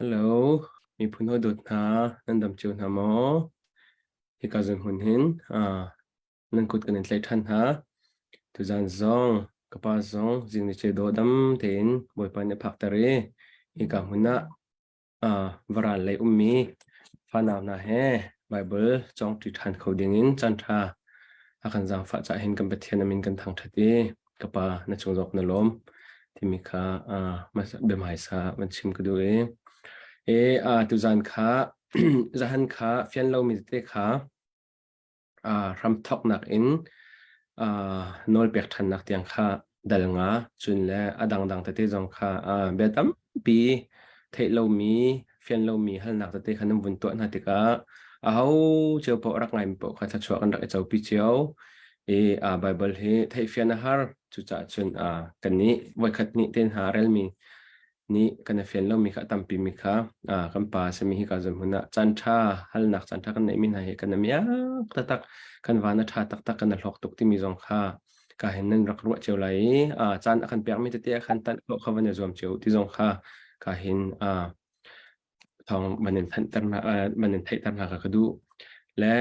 Hello, miphun hawi dawt hna, nan dam cio hna maw? Hika zawn hmun hin nan kut kan in tlaih ṭhan hna. Tuzaan zong ka pa zong zing ni ce dawh dam tein Bawipa nih a phakter i hika hmun ah varal lei ummi fanau hna he Baibal cawngṭi ṭhan kho dingin caanṭha a kan zaangfah caah hin kan Pathian a min kan thangṭhat i ka pa na cung zawk na lawm timi kha biahmaisa van chim ka duh i e tuzaan kha zahan kha fian lomi tete kha hramthawknak in nawlpek ṭhannak tiang kha dal nga cun le a dangdang tete zong kha bia tampi theih lomi fian lomi halnak tete kha nan vun tuah hna tikah aho cio paoh rak ngaimi paoh kha thluachuah kan rak i copi cio i Baibal hi theihfian a har. Cucaah cun kannih voikhat hnih te hna relmi nih kan i fian lomi kha a tampi mi kha kan pa a simi hika zawn ah caan ṭha halnak caan ṭha kan neihmi hna hi kan i miak taktak kan van a ṭha taktak kan i hlawk tuk timi zong kha ka hin nan rak ruah cio lai i caan a kan pekmi tete ah khan tanh khawh kha van i zuam cio ti zong kha ka hin thawng van in thanhter hna van in theihter hna kha ka duh. Le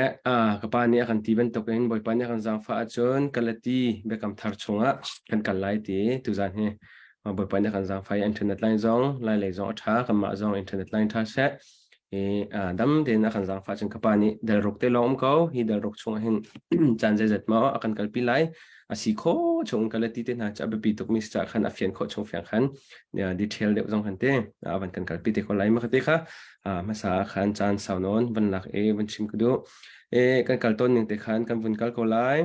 ka pa nih a kan ti bantukin Bawipa nih a kan zaangfah ahcun Galati biakam thar chungah kan kal lai ti tuzaan hi Bawipa nih a kan zaangfah i internet line zong lai lei zong a ṭha kanmah zong internet line ṭha seh i dam tein a kan zaangfah cun ka pa nih delruk te lawng um ko hi delruk chungah hin caan zeizat maw a kan kalpi lai a si khawh chung Galati te hna cu a biapi tukmi si caah khan a fian khawh chung fiang khan detail deuh zong khan te van kan kalpi te ko lai ma te kha hmasa khan caan sau nawn van lak i van chim ka duh e kan kal tawn ning te khan kan vun kal ko lai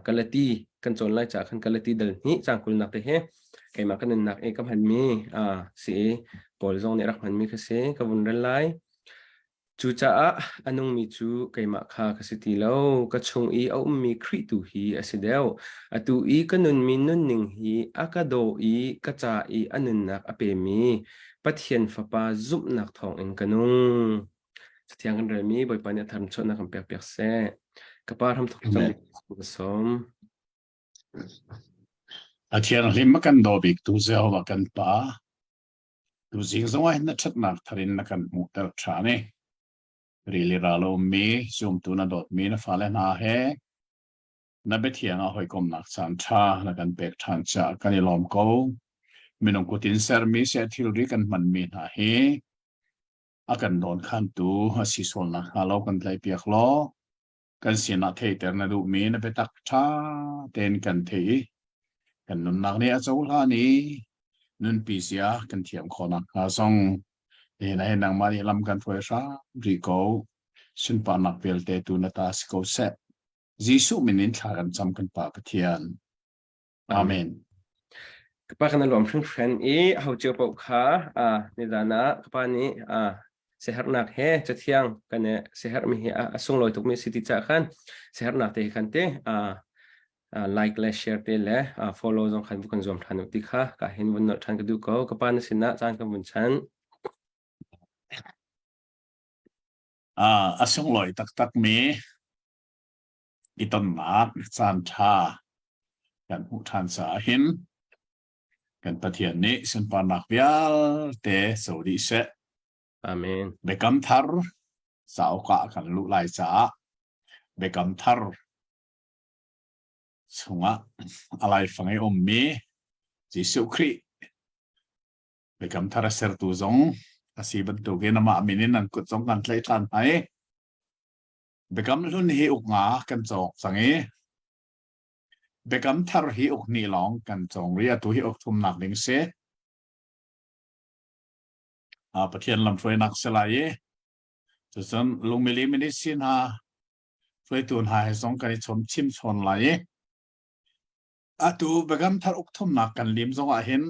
Galati kan cawn lai caah khan Galati dal hnih cang kulnak te he keimah ka nunnak i ka hmanmi si Paul zong nih rak hmanmi kha si ka vun rel lai Cucaah a nungmi cu keimah kha ka si ti lo, ka chung i a ummi Khrih tu hi a si deuh. Atu i ka nunmi nunning hi a ka daw i ka ca i a nunnak a pemi Pathian Fapa zumhnak thawngin ka nung. Cathiang kan relmi Bawipa nih a tharchuahnak kan pekpiak seh. Ka pa hramthok cang ka sawm. A thianghlim a kan daw biktu Jehovah kan Pa, Tuzing zongah hin na ṭhatnak thar in na kan hmuhter ṭhan i rili ral a ummi zumtu na dawtmi na fale hna he na biathiang ah hawikomhnak caan ṭha na kan pek ṭhan caah kan i lawm ko. Minung kut in sermi seh thilri kan hmanmi hna hi a kan dawnkhantu a si sual nakhnga lo kan tlaihpiak law kan sinah theihter na duhmi na biatak ṭha tein kan theih i kan nunnak nih a cohlan i nunpi zia kan thiam khawh nakhnga zong nihin ah hin nangmah nih lam kan hruai hram rih ko. Sunparnak vialte tu na ta si ko seh. Jesuh min in thla kan cam kan Pa Pathian. Amen. Ka pa kan lawm hringhran i ho cio paoh kha nizan ah ka pa nih siaherhnak he cathiang kan siaherhmi hi a sunglawi tukmi si ti caah khan siaherhnak te khan te like le share te le follow zong khan kan zuam ṭhan u ti kha ka hin vun nolh ṭhan ka duh ko. Ka pa na sinah caan kan vun chan. A sunglawi taktakmi i tonnak caan ṭha kan hmuh ṭhan caah hin kan Pathian nih sunparnak vialte co dih seh. Amen. Biakam thar cauk ah kan luh lai caah Biakam thar chungah a laifang i ummi Jesuh Khrih Biakam thar a sertu zong a si bantukin amah min in an kut zong kan tlaih ṭhan hna i Biakam Hlun hi uk nga kan cawk cang i Biakam Thar hi uk hnih lawng kan cawng rih. Atu hi uk thumnak ding si. Pathian lamhruainak si lai i cucun lungmili ministry hna hruaitu hna he zong kan i chom chim chawn lai i atu Biakam Thar uk thumnak kan lim zong ah hin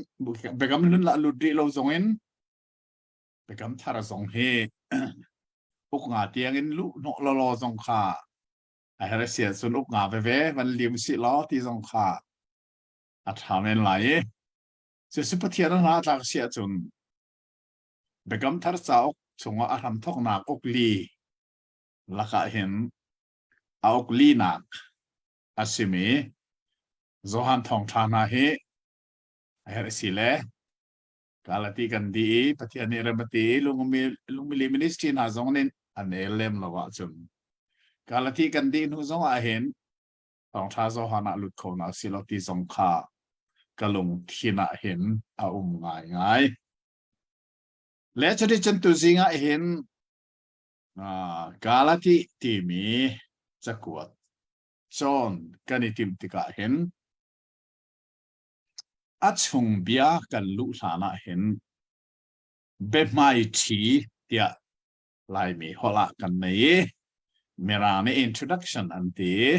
Biakam Hlun lah lut rih lo zong in Biakam Thar zong hi uk nga tiang in luh hnawh lawlaw zong kha a her si ahcun uk nga veve van lim si law ti zong kha a ṭha men lai i cucu Pathian a hna tlak si ahcun Biakam Thar cauk chungah a hramthawknak uk li lakah hin a uk linak a simi Johan thawngṭha hna hi a herh si le. Galati kan di i Pathian nih rem a ti i lungmili ministry hna zong nih an el lem lo ahcun Galati kan dih hnu zong ah hin thawngṭha Johan ah lut kho na si lo ti zong kha ka lungthin ah hin a um ngaingai. Le cuticun tuzing ah hin Galati timi cakuat cawn kan i timh tikah hin a chung bia kan luh hlan ah hin biahmaiṭhi tiah Laimi holh ah kan nei i Mirang nih introduction an ti i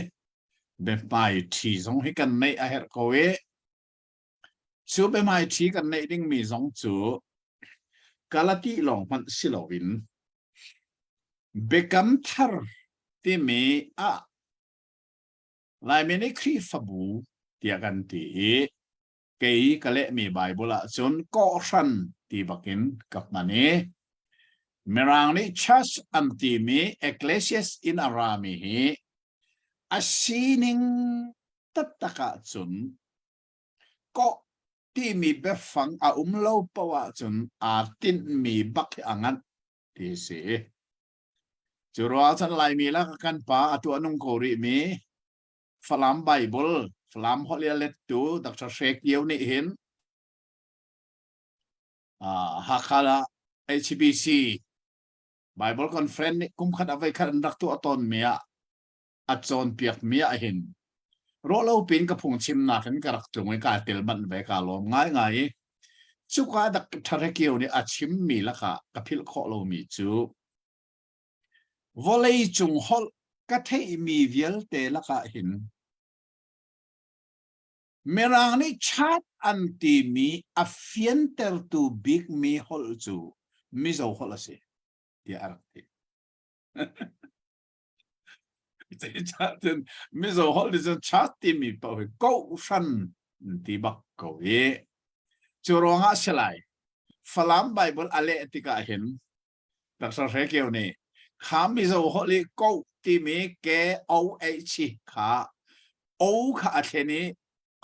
biahmaiṭhi zong hi kan neih a herh ko i cu biahmaiṭhi kan neih dingmi zong cu Galati lawng hmanh si loin Biakam Thar timi ah Laimi nih Khrihfabu tiah kan ti i kei ka lehmi Baibal ahcun kawhhran ti bakin ka hman i Mirang nih church an timi Ecclesias in a rami hi a sining taktak ahcun kawh timi biafang a um lo paoh ahcun aa tinhmi bak hi a nganh ti a si. Cu ruang cun Laimi lak kan pa a tuah nung ko rihmi Falam Bible, Falam holh i a lettu Dr. Hre Kio nih hin uh, Hakha ah HBC Bible Conference nih kum khat a voi khat an rak tuah tawnmi ah a cawnpiakmi ah hin ruahlo pin ka phungchimnak in ka rak tlung i kaa tel manh ve kaa lawm ngaingai i cuka Dr. Hre Kio nih a chimmi lakah ka philh khawh lomi cu Vawlei cung holh ka theihmi vialte lakah hin Mirang nih chat an timi a fiantertu bikmi holh cu Mizo holh a si tiah a rak ti. Zeicahtiah Mizo holh nih cun chat timi paoh hi kohhran an ti bak ko i cu ruangah si lai Falam Bible a leh tikah hin Dr. Hre Kio nih kha Mizo holh i koh timi K-O-H kha O kha a thlen i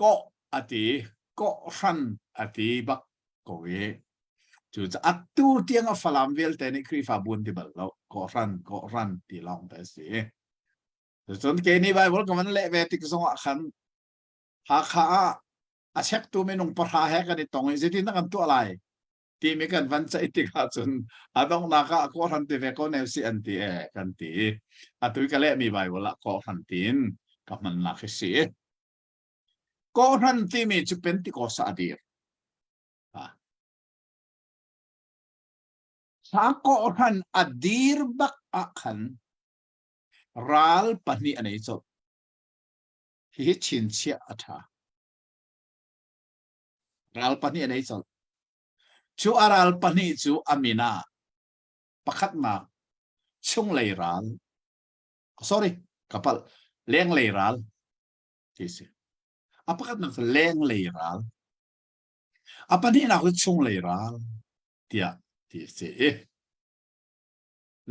kawh a ti, kawhhran a ti bak ko i cucaah atu tiang a Falam vialte nih Khrihfabu an ti bal lo, kawhhran, kawhhran ti lawng te a si. Cun kei nih Bible ka van leh ve tik zongah khan Hakha ah a chektu minung pahra he kan i tong i zeitin dah kan tuah lai timi kan van ceih tikah cun a donghnak ah kawhhran ti ve ko ne si an ti e kan ti atu i ka lehmi Bible ah kawhhran tiin ka hmannak hi si kawhhran timi cu Pentecost ah a dir Sa kawhhran a dir bak ah khan ral pahnih a nei colh hihi chinchiah a ṭha Ral pahnih a nei colh. Cu a ral pahnih cu a min ah pakhatnak chunglei ral, sorry, ka palh, lenglei ral ti si. A pakhatnak cu lenglei ral. A pahnihnak cu chunglei ral tiah ti a si.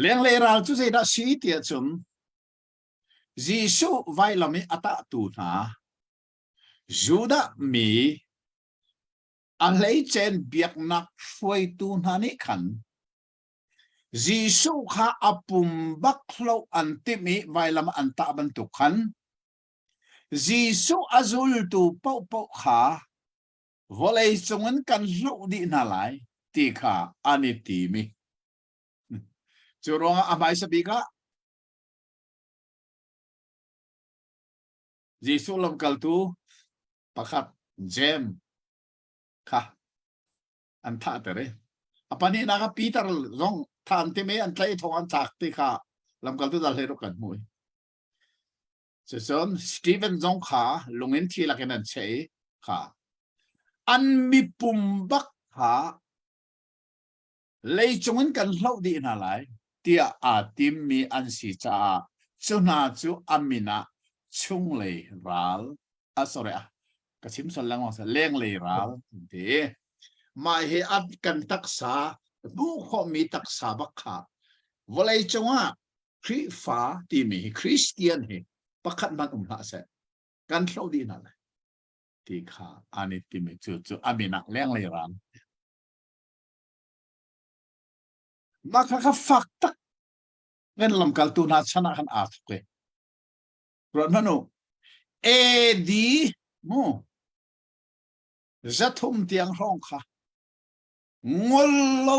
Lenglei ral cu zeidah si tiah cun Jesuh vailam i a tahtu hna Judah mi a hleicen biaknak hruaitu hna nih khan Jesuh kha a pum bak hloh an timh i vailam an tah bantuk khan Jesuh a zultu paohpaoh kha vawlei cungin kan hloh dih hna lai ti kha an i tim i cu ruangah a hmaisa bik ah Jesuh lamkaltu pakhat Jeim kha an thahter i a pahnihnak ah Peter zong thah an tim i an tlaih thong an thlak ti kha lamkaltu dal hlei ruk kan hmuh i cucun Stephen zong kha lungin thi lakin an cheh i kha an mipum bak kha leicung in kan hloh dih hna lai tiah aa timmi an si caah cu hna cu a min ah chunglei ral ah sorry ah ka chim sual lengmang sa lenglei ral an ti mah hi a kan taksa hmuh khawhmi taksa bak kha vawlei cungah Khrihfa timi hi Christian hi pakhat hmanh um hlah seh kan hloh dih hna lai ti kha an i timi cu cu a min ah lenglei ral. Mah kha kha fak tak in lamkaltu hna chan ah khan aa thawk i ruat hmanh u AD mu 300 tiang hrawng kha ngol lo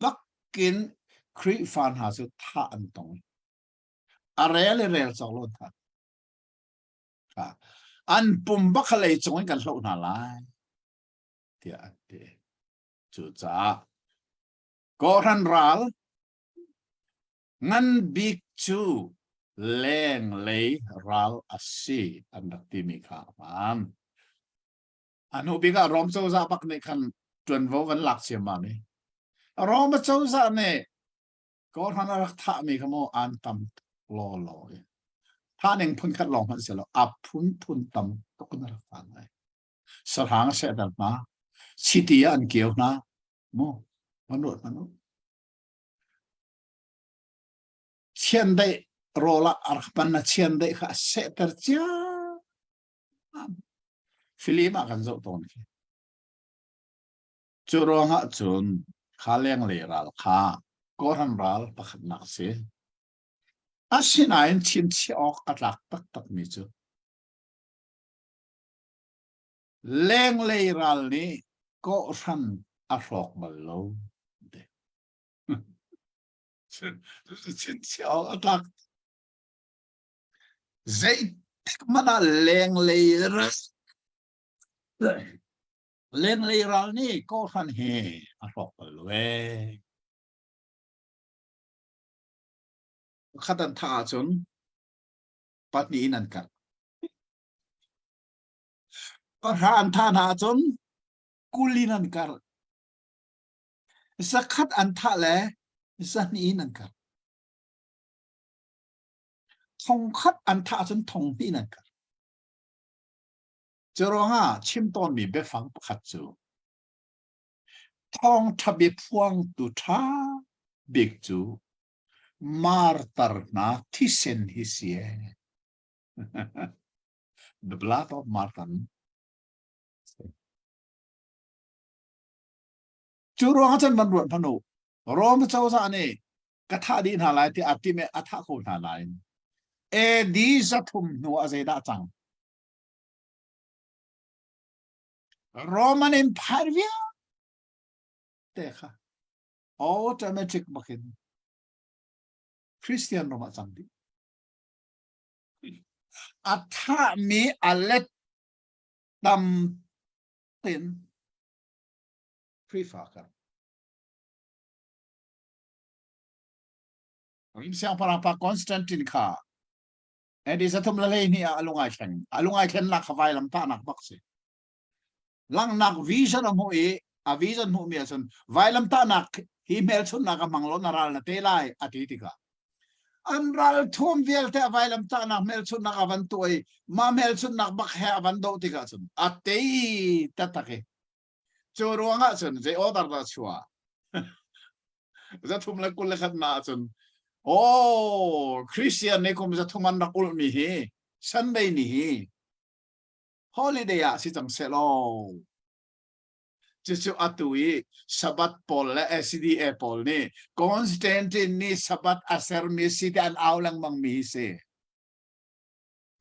bakin Khrihfa hna cu thah an tong. A rel i rel cawk lo an thah. An pum bak kha lei cung in kan hloh hna lai tiah an ti. Cucaah kawhhran ral ngan bik cu lenglei ral a si an rak timi kha a hmaan. A hnu bik ah Rom cozah bak nih khan ṭuanvo van lak ciammam i Rom cozah nih kawhhran a rak thahmi kha maw an tam tuk lawlaw i thah ning phunkhat lawng hmanh si lo a phunphun tam tuk in a rak thah hna. Sahrang a sehter hna, chiti ah an kio hna, mu van ruat hmanh u. Chiandeih rawl ah a rak pan na chiandeih kha a sehter cia. Film ah kan zoh tawn khi. Cu ruangah cun kha lenglei ral kha kawhhran ral pakhatnak a si. Asinain chinchiah awk a tlak taktakmi cu Lenglei ral nih kawhhran a hrawk bal lo. Chinchiah awk a tlak. Zeitik hmanh ah lenglei ral lenglei ral nih kawhhran hi a hrawk bal lo ee. Pakhat an thah ahcun pahnih in an karh. Pahra an thah hna ahcun 20 in an karh. 100 an thah le 200 in an karh. 1000 an thah ahcun 2000 in an karh. Cu ruangah chim tawnmi biafang pakhat cu thawngṭha biaphuangtu ṭha bik cu martar hna thisen hi si ee. The blood of Martin. Cu ruang cun van ruat hmanh u. Rom cozah nih ka thah dih hna lai ti a tim i a thah ko hna nain AD 300 hnu ah zeidah cang? Roman Empire vialte kha automatic bakin Christian ram ah cang dih. A thahmi a let tam tein Khrihfa kan. Rim siangpahrang pa Constantine kha AD 312 ah a lung ai thleng. A lung ai thlennak kha vailam tahnak bak si. Langhnak vision a hmuh i a vision hmuhmi ahcun vailamtahnak hi hmelchunhnak a hmang lo na ral na te lai a ti tikah an ral thuam vialte a vailamtahnak hmelchunhnak a van tuah i mah hmelchunhnak bak he a van doh tikah cun a tei taktak i cu ruangah cun zei order dah chuah 321 na ahcun oh Christian nih kum 300 an rak ulhmi hi Sunday ni hi holiday ah si cang seh law cucu atu i Sabbath pawl le SDA pawl nih Constantine nih Sabbath a sermi si ti an au lengmang mi hi si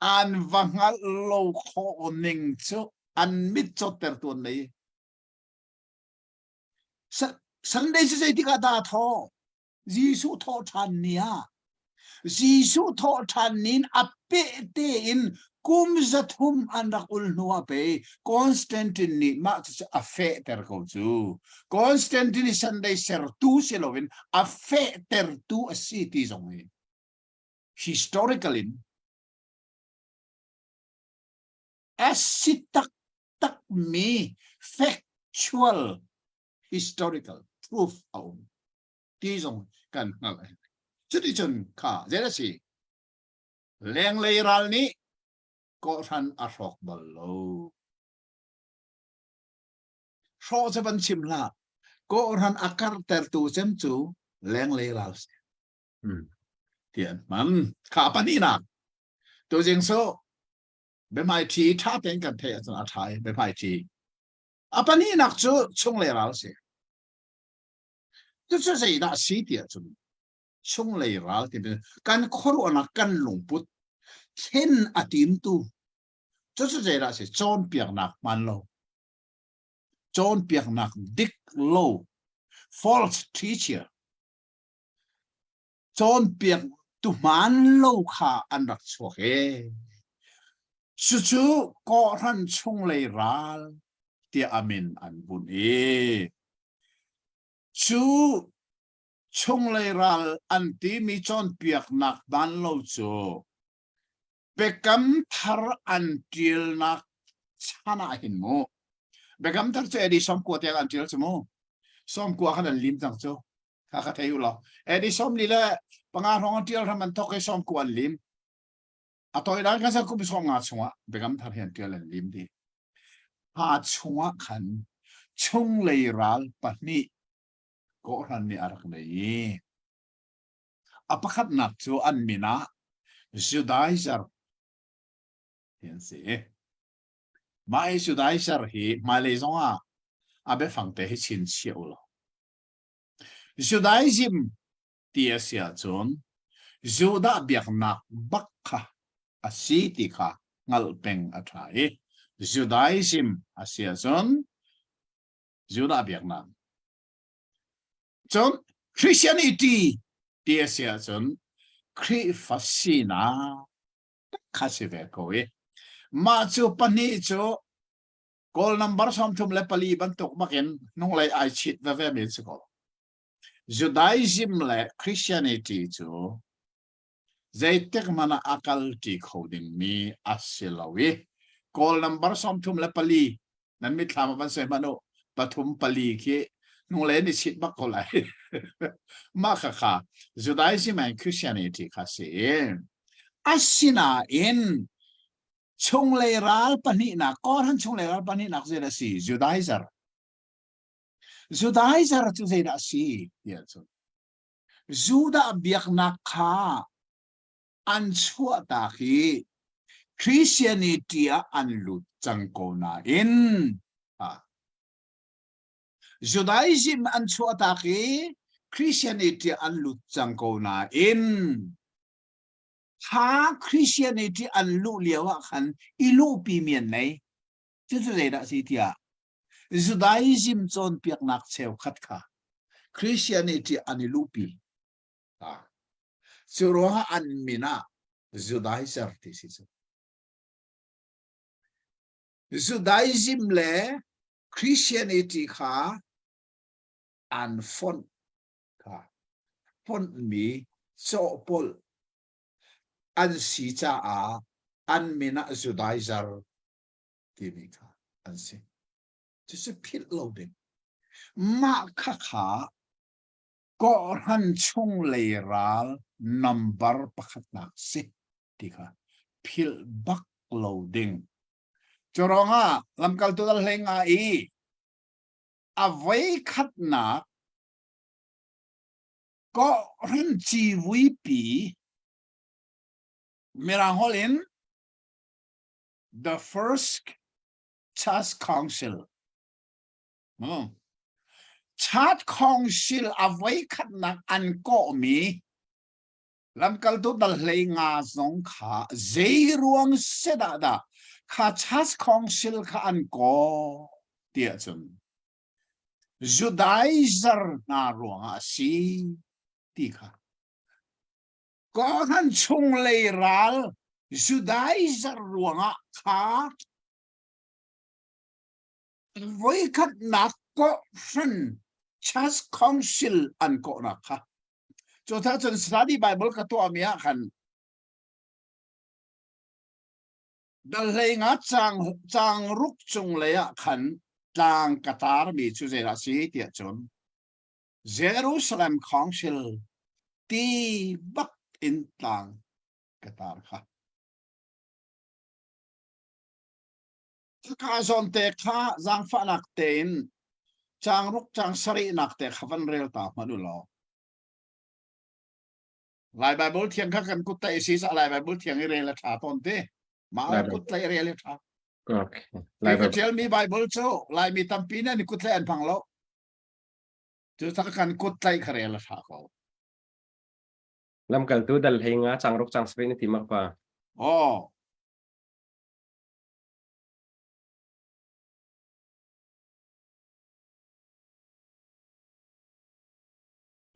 an va hngalh lo khawh ning cu an mit cawtter tuan nei Sunday cu zeitik ah dah thawh Jesuh thawhṭhan ni ah Jesuh thawhṭhan ni in a pehte in kum 300 an rak ul hnu ah pei Constantine nih mah cucu a fehter ko cu. Constantine Sunday sertu si loin a fehtertu a si ti zong hi historical in a si taktakmi factual historical proof a um. Ti zong kan hngalh. Cuticun kha zei a si? Lenglei ral nih kawhhran a hrawk bal lo. Hrawh cu van chim hlah. Kawhhran a karhtertu cem cu lenglei ral si. Ti an hman. Kha pahnihnak. Tuzing cu biahmaiṭhi ṭha tein kan theih ahcun a ṭha i biahmaiṭhi. A pahnihnak cu chunglei ral si. Cucu zeidah a si ti ahcun chunglei ral timi kan khuaruahnak kan lungput thlen a timtu cucu zeidah a si cawnpiaknak hmaan lo cawnpiaknak dik lo false teacher cawnpiak tu hmaan lo kha an rak chuak e cucu kawhhran chunglei ral tiah a min an bunh i cu chunglei ral an timi cawnpiaknak dan lo cu Biakam thar an ṭialnak chan ah hin mu Biakam thar cu AD 90 tiang an ṭial cu mu 90 khan an lim cang cu kha kha thei u law AD 45 hrawng an ṭial hram an thawk i 90 an lim a tawinak kan sa kum 50 chungah Biakam thar hi an ṭial an lim dih ha chungah khan chunglei ral pahnih kawhhran nih a rak nei i a pakhatnak cu an min ah Judaizer ti an si. Mah hi Judaizer hi hmailei zongah a biafang te hi chinchiah u law. Judaism ti a si ahcun Judah biaknak bak kha a si ti kha hngalh peng a ṭha i Judaism a si ahcun Judah biaknak. Cun Christianity ti a si ahcun Khrihfa sinak kha si ve ko i mah cu pahnih cu Kawl number 34 bantuk bakin hnunglei ai chit veve mi si ko. Judaism le Christianity cu zeitik hmanh ah a kalṭi kho dingmi a si lo i Kawl number 34 nan mitthlam ah van soi hmanh u pathum pali khi hnulei ni chit bak ko lai mah kha kha Judaism and Christianity kha si asinain chunglei ral pahnihnak kawlhan chunglei ral pahnihnak zeidah a si Judaizer Judaizer cu zeidah a si tiah cun Judah biaknak kha an chuahtak i Christianity ah an lut cang ko nain Judaism an chuahtak i Christianity an lut cang ko nain kha Christianity an luh lio ah khan i luhpi mi an nei. Cucu zeidah a si tiah Judaism cawnpiaknak cheukhat kha Christianity an i luhpi. Cu ruangah an min ah Judaizer ti si cu. Judaism le Christianity kha an fonh kha fonhmi cawhpolh an si caah an min ah Judaizer timi kha an si. Cucu philh lo ding. Mah khakha kawhhran chunglei ral nambar pakhatnak si ti kha philh bak lo ding. Cu ruangah lamkaltu dal hlei nga i a voi khatnak kawhhran civuipi Mirang holh in the first church council Hmm. Church council a voikhatnak an kawhmi lamkaltu dal hlei nga zong kha zei ruang sedah dah kha church council kha an kaw tiah cun Judaizer hna ruangah a si ti kha Kawhhran chunglei ral Judaizer ruangah kha voikhatnak kawhhran Church Council an kawhnak kha. Cu thah cun study Bible ka tuahmi ah khan dal hlei nga cang cang ruk cung lei ah khan tlang ka tarmi cu zeidah si tiah cun Jerusalem Council ti bak in tlang ka tar kha. Cuka zawn te kha zaangfahnak tein caang ruk caang sarihnak te kha van rel ta hmanh u law. Lai Bible thiang kha kan kut tlaih si sa Lai Bible thiang i rel a ṭha tawn te. Mah Lai kut tlaih rel a ṭha. Okay. Lai Kei ka Bible. ṭialmi Bible cu Laimi tampi nih an i kut tlaih an hmang lo. Cucaah kan kut tlaih kha rel a ṭha ko. Lamkaltu dal hlei nga cang ruk cang sarih na ti mak pa. Aw.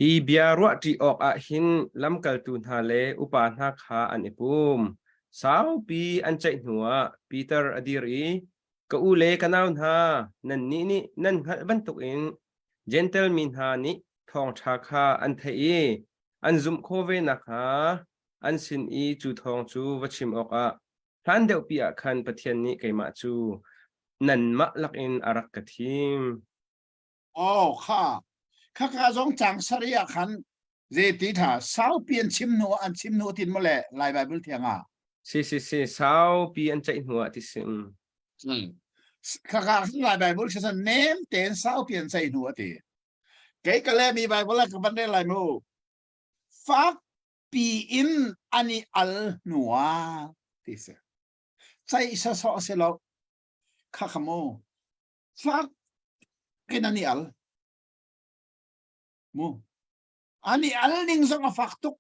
Hi bia ruahṭi awkah hin lamkaltu hna le upa hna kha an i pum. Saupi an ceih hnuah Peter a dir i, Ka u le ka nau hna, nannih nih nan hngalh bantukin Jentail mi hna nih thawngṭha kha an theih i an zumh khawh ve nakhnga an sin i cu thawng cu va chim awkah hlan deuhpi ah khan Pathian nih keimah cu nanmah lakin a rak ka thim. Aw kha khaka zong cang sarih ah khan zeiti tha saupi an chim hnu an chim hnu tin mawle Lai Bible thiang ah. Si si si saupi an ceih hnu ah ti si. Khaka Lai Bible khi san nem ten saupi an ceih hnu ati. Kei ka le mi Bible ah ka van rel lai mu. Fak pi in an i al hnu ah ti si. Ceih sa sawh si lo. Khaka mu. Fak kin an i al. Mu. An i al ning zong a fak tuk.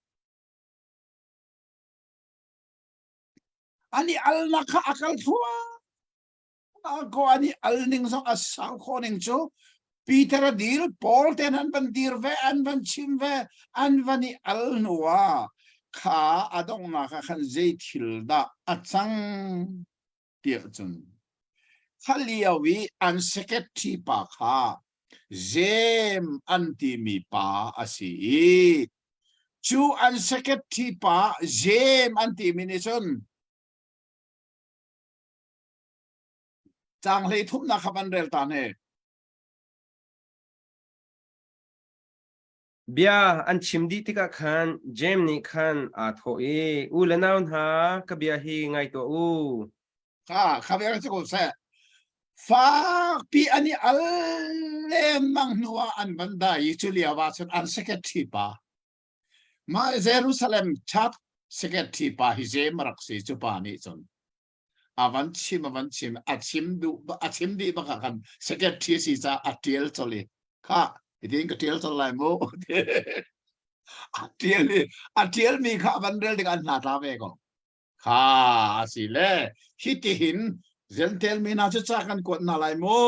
An i alnak kha a kal thluah ko an i al ning zong a sau khawh ning cu Peter a dir Paul ten an van dir ve an van chim ve an van i al hnu ah kha a donghnak ah khan zei thil dah a cang tiah cun kha lio i an secretary pa kha Jem an timi pa a si i cu an secretary pa Jem an timi nih cun caang hlei thumnak kha van rel ta ne. Bia an chim dih tikah khan Jeim nih khan aa thawh i, U le nau hna, ka bia hi ngai tuah u. Kha kha bia cu ko seh. Fakpi an i al lengmang hnu ah an van dai i cu lio ah cun an secretary pa mah Jerusalem church secretary pa hi Jeim a rak si cu pa nih cun a van chim a van chim a chim duh a chim dih bak ah khan secretary si ca a tial chol i kha hitin ka tial chol lai mu a tial i a tial mi kha van rel ding an hna tla ve ko kha a si le hi ti hin Gentile mi hna cu ca kan kuat hna lai mu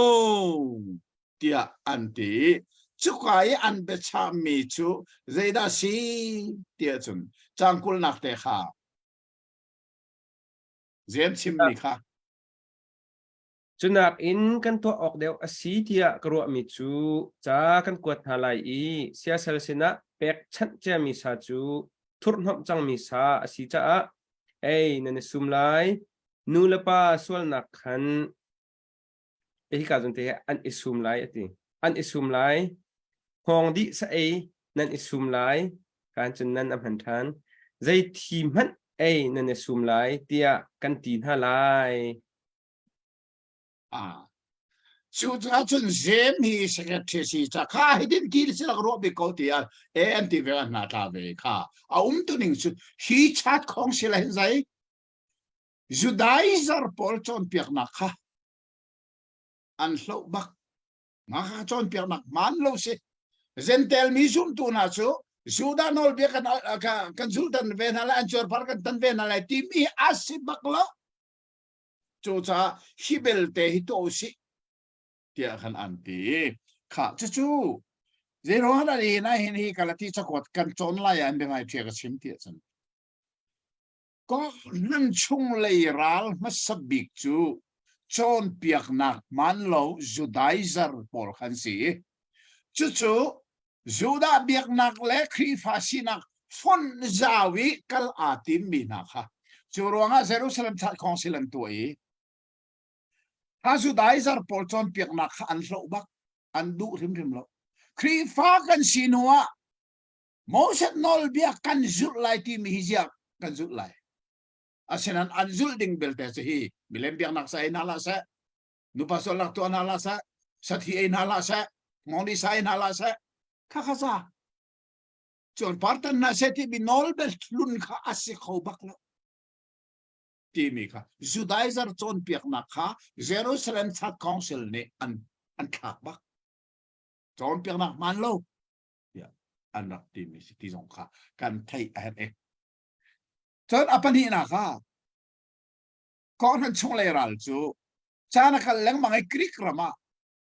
tiah an ti cuka i an biachah mi cu zeidah si tiah cun cangkulnak te kha Zem chimmi kha. Cunak in kan tuah awk deuh a si tiah ka ruahmi cu ca kan kuat hna lai i siasal sinah pekchanh ciami sa cu thurhhnawmh cangmi sa a si caah ei nan i sum lai. Nu le pa sualnak khan hika zawn te hi an i sum lai a ti. An i sum lai. Hngawng dih sa ei nan i sum lai. Kan cun nan a hman ṭhan. Zei thi hmanh ei nan i sum lai tiah kan ti hna lai. Ah. Cu cun Zem hi secretary si ca kha hidin ti si lak ruah bik ko ti a e an ti ve hna tla ve kha a um tu ning cu hi chat khong si la hin zai Judaizer pawl cawnpiaknak kha an hloh bak. Mah kha cawnpiaknak hmaan lo si. Jentail mi zumtu hna cu Judah nawlbia kan kan zultan ve hna lai, an cuarpar kan tan ve hna lai timi a si bak lo. Cucaah hi belte hi tuah usih tiah khan an ti. Kha cucu zeiruang ah dah hi hin hi Galati cakuat kan cawn lai ah an biangai ṭhia ka chim ti ahcun Kawhhran chunglei ral hmasa bik cu cawnpiaknak hmaanlo Judaizer pawl kha an si. Cucu Judah biaknak le Khrihfa sinak fonh zau i kal aa timmi hna kha. Cu ruangah Jerusalem Church Council an tuah i kha Judaizer pawl cawnpiaknak kha an hloh bak, an duh hrimhrim lo. Khrihfa kan si hnu ah Moses nawlbia kan zulh lai timi hi ziah kan zulh lai. Asinain an zulh ding belte cu hi milem biaknak sa ei hna hlah seh, nupa sualnak tuah hna hlah seh, sathi ei hna hlah seh, ngawngdi sa ei hna hlah seh, kha kha sa. Cun partan hna seh timi nawlbia hlun kha a si kho bak lo timi kha Judaizer cawnpiaknak kha Jerusalem Church Council nih an an thlak bak. Cawnpiaknak hmaan lo tiah an rak timi si ti zong kha kan theih a herh i. Cun a pahnihnak ah kawhhran chunglei ral cu caan a kal lengmang i Greek ram ah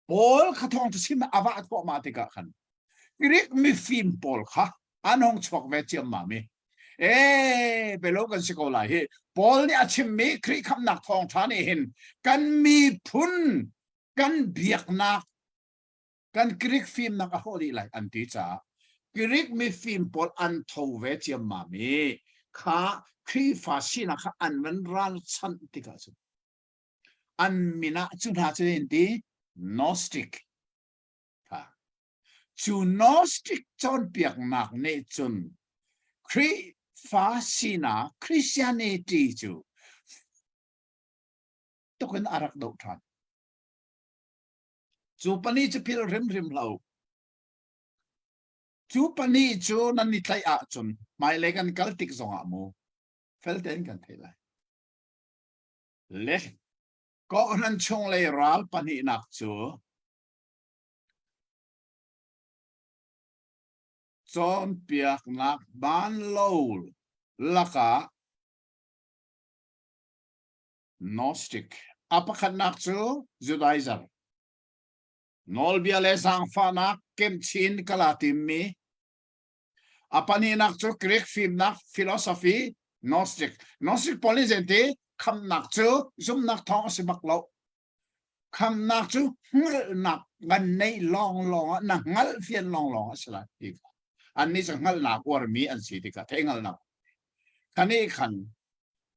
Paul kha thawngṭha chim a vah thluahmah tikah khan Greek mifim pawl kha an hung chuak ve ciammam i ee belo kan si ko lai hi Paul nih a chimmi Khrih khamhnak thawngṭha nih hin kan miphun kan biaknak kan Greek fimnak a hrawh dih lai an ti caah Greek mifim pawl an tho ve ciammam i kha Khrihfa sinak kha an van ralchanh tikah cun an min ah cu hna cu in ti Gnostic kha cu Gnostic cawnpiaknak nih cun Khrihfa sinak Christianity cu tukin a rak doh ṭhan. Cu pahnih cu philh hrimhrim hlah u. Cu pahnih cu nan i tlaih ahcun hmailei kan kal tik zongah mu fel tein kan theih lai. Le kawhhran chunglei ral pahnihnak cu cawnpiaknak hmaanlo lakah Gnostic. A pakhatnak cu Judaism. Nawlbia le zaangfahnak kemchin kala timmi. A pahnihnak cu Greek fimnak philosophy Gnostic. Gnostic pawl nih zeiti khamnak cu zumnak thawng a si bak lo. Khamnak cu hngalhnak kan neih lawnglawng ah na hngalh fian lawnglawng a si lai ti kha. Annih cu hngalhnak uarmi an si tikah theihhngalhnak. Khan i khan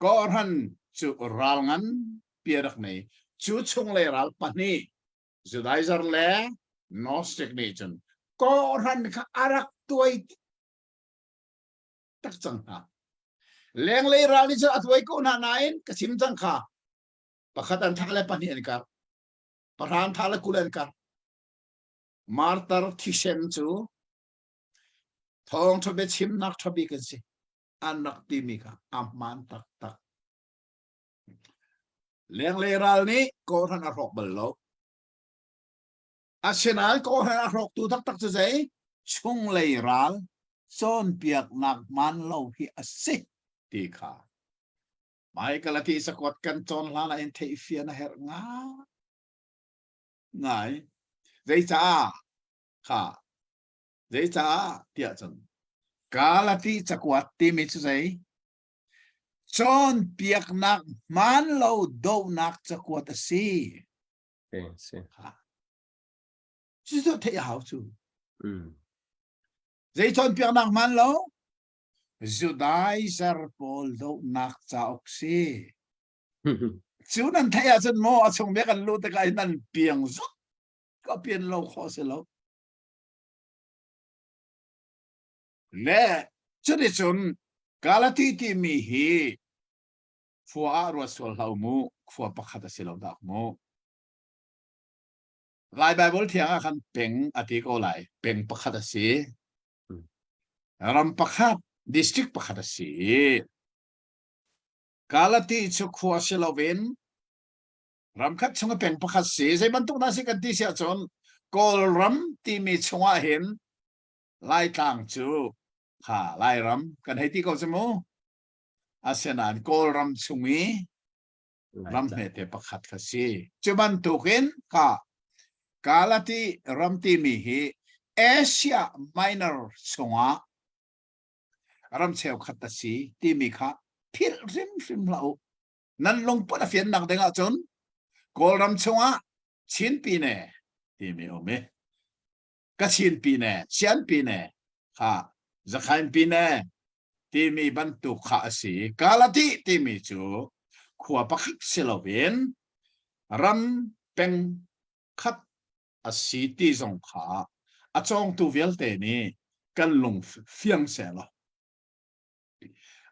kawhhran cu ral nganpi a rak nei. Cu chunglei ral pahnih Judaizer le Gnostic nih cun kawhhran kha a rak tuai tak cang hna. Lenglei ral nih cun a tuai ko hna nain ka chim cang kha pakhat an thah le pahnih an kar pahra an thah le 20 an kar martar thisen cu thawngṭha biachimnak ṭha bik an si an rak timi kha a hmaan taktak lenglei ral nih kawhhran a hrawk bal lo asinain kawhhran a hrawktu taktak cu zei chunglei ral cawnpiaknak hmaan lo hi a si ti kha Michael a ti sakuat kan cawn hlan ah in theihfian a herh ngai ngai. Zeicah kha zeicah tiah cun Galati cakuat timi cu zei cawnpiaknak hmaan lo dohnak cakuat a si. Si. Cu cu theih a hau cu. Zei cawnpiaknak hmaan lo? Judaizer pawl dohnak cauk si. Cu nan theih ahcun maw a chung bia kan luh tikah hin nan piang zok ka pian lo khawh si lo. Le cuticun Galati timi hi khua ah ruat sual hlah mu khua pakhat a si lo dak mu. Lai Bible thiang ah khan peng a ti ko lai peng pakhat a si. Ram pakhat, district pakhat a si. Galati cu khua si loin ramkhat chung i peng pakhat si. Zei bantuk dah si kan ti si ahcun Kawlram timi chungah hin Laitlang cu kha Lairam kan hei ti ko cu mu. Asinain Kawlram chung i ram hmete pakhat kha si. Cu bantukin kha Galati ram timi hi Asia Minor chungah ram cheukhat a si timi kha philh hrimhrim hlah u. Nan lungput a fiannak ding ahcun Kawlram chungah Chin Pine timi um i Kachin Pine, Sian Pine kha Zakhain Pine timi bantuk kha a si. Galati timi cu khua pakhat si loin ram peng khat a si ti zong kha a cawngtu vialte nih kan lung fiang sehlaw.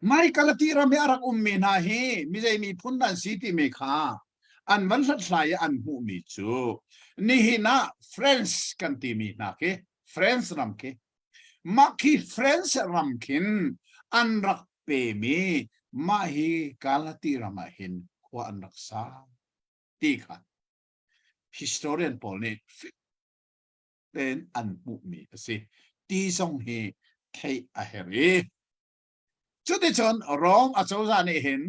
Mai Galati ram i a rak ummi hna hi mizei miphun an si timi kha an van hlathlai i an hmuhmi cu nihin ah France kan timi hna khi France ram khi Mah khi France ram khin an rak pemi mah hi Galati ram ah hin khua an rak sa ti kha historian pawl nih. tein an hmuhmi a si ti zong hi theih a herh i cuticun Rom acozah nih hin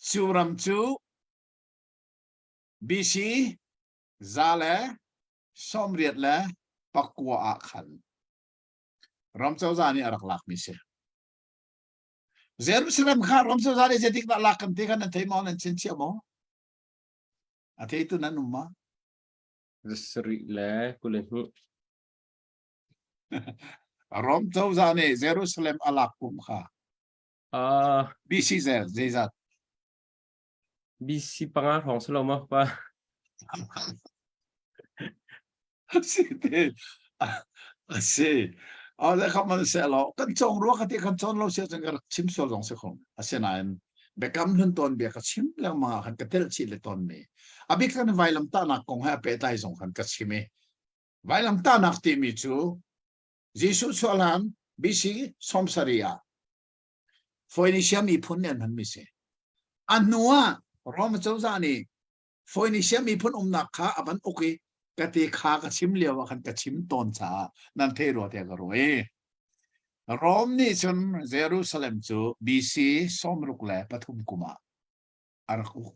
cu ram cu BC 189 ah khan ram cozah nih a rak lakmi si. Jerusalem kha ram cozah nih zeitik dah lak kan ti kha nan thei maw nan chinchiah maw? A theitu nan um ma? 22. Rom cozah nih Jerusalem a lak kum kha Uh, BC zeizat? BC panga hrawng si lo maw pa? Si te a si. A le kha man se lo kan cong rua ka ti kan cawn lo sia cun ka rak chim sual zong si khom. Asinain biakam hlun tawn bia ka chim lengmang ah khan ka telh chih le tawn mi. A bik kan vailam tahnak kong he a pehtlai zong khan ka chim i vailam tahnak timi cu Jesuh chuah hlan BC 70 ah Phoenicia miphun nih an hmanmi si. A hnu ah Rom cozah nih Phoenicia miphun umnak kha a van uk i ka ti kha ka chim lio ah khan ka chim tawn caah nan thei rua tiah ka ruah i Rom nih cun Jerusalem cu BC 63 kum ah a rak uk.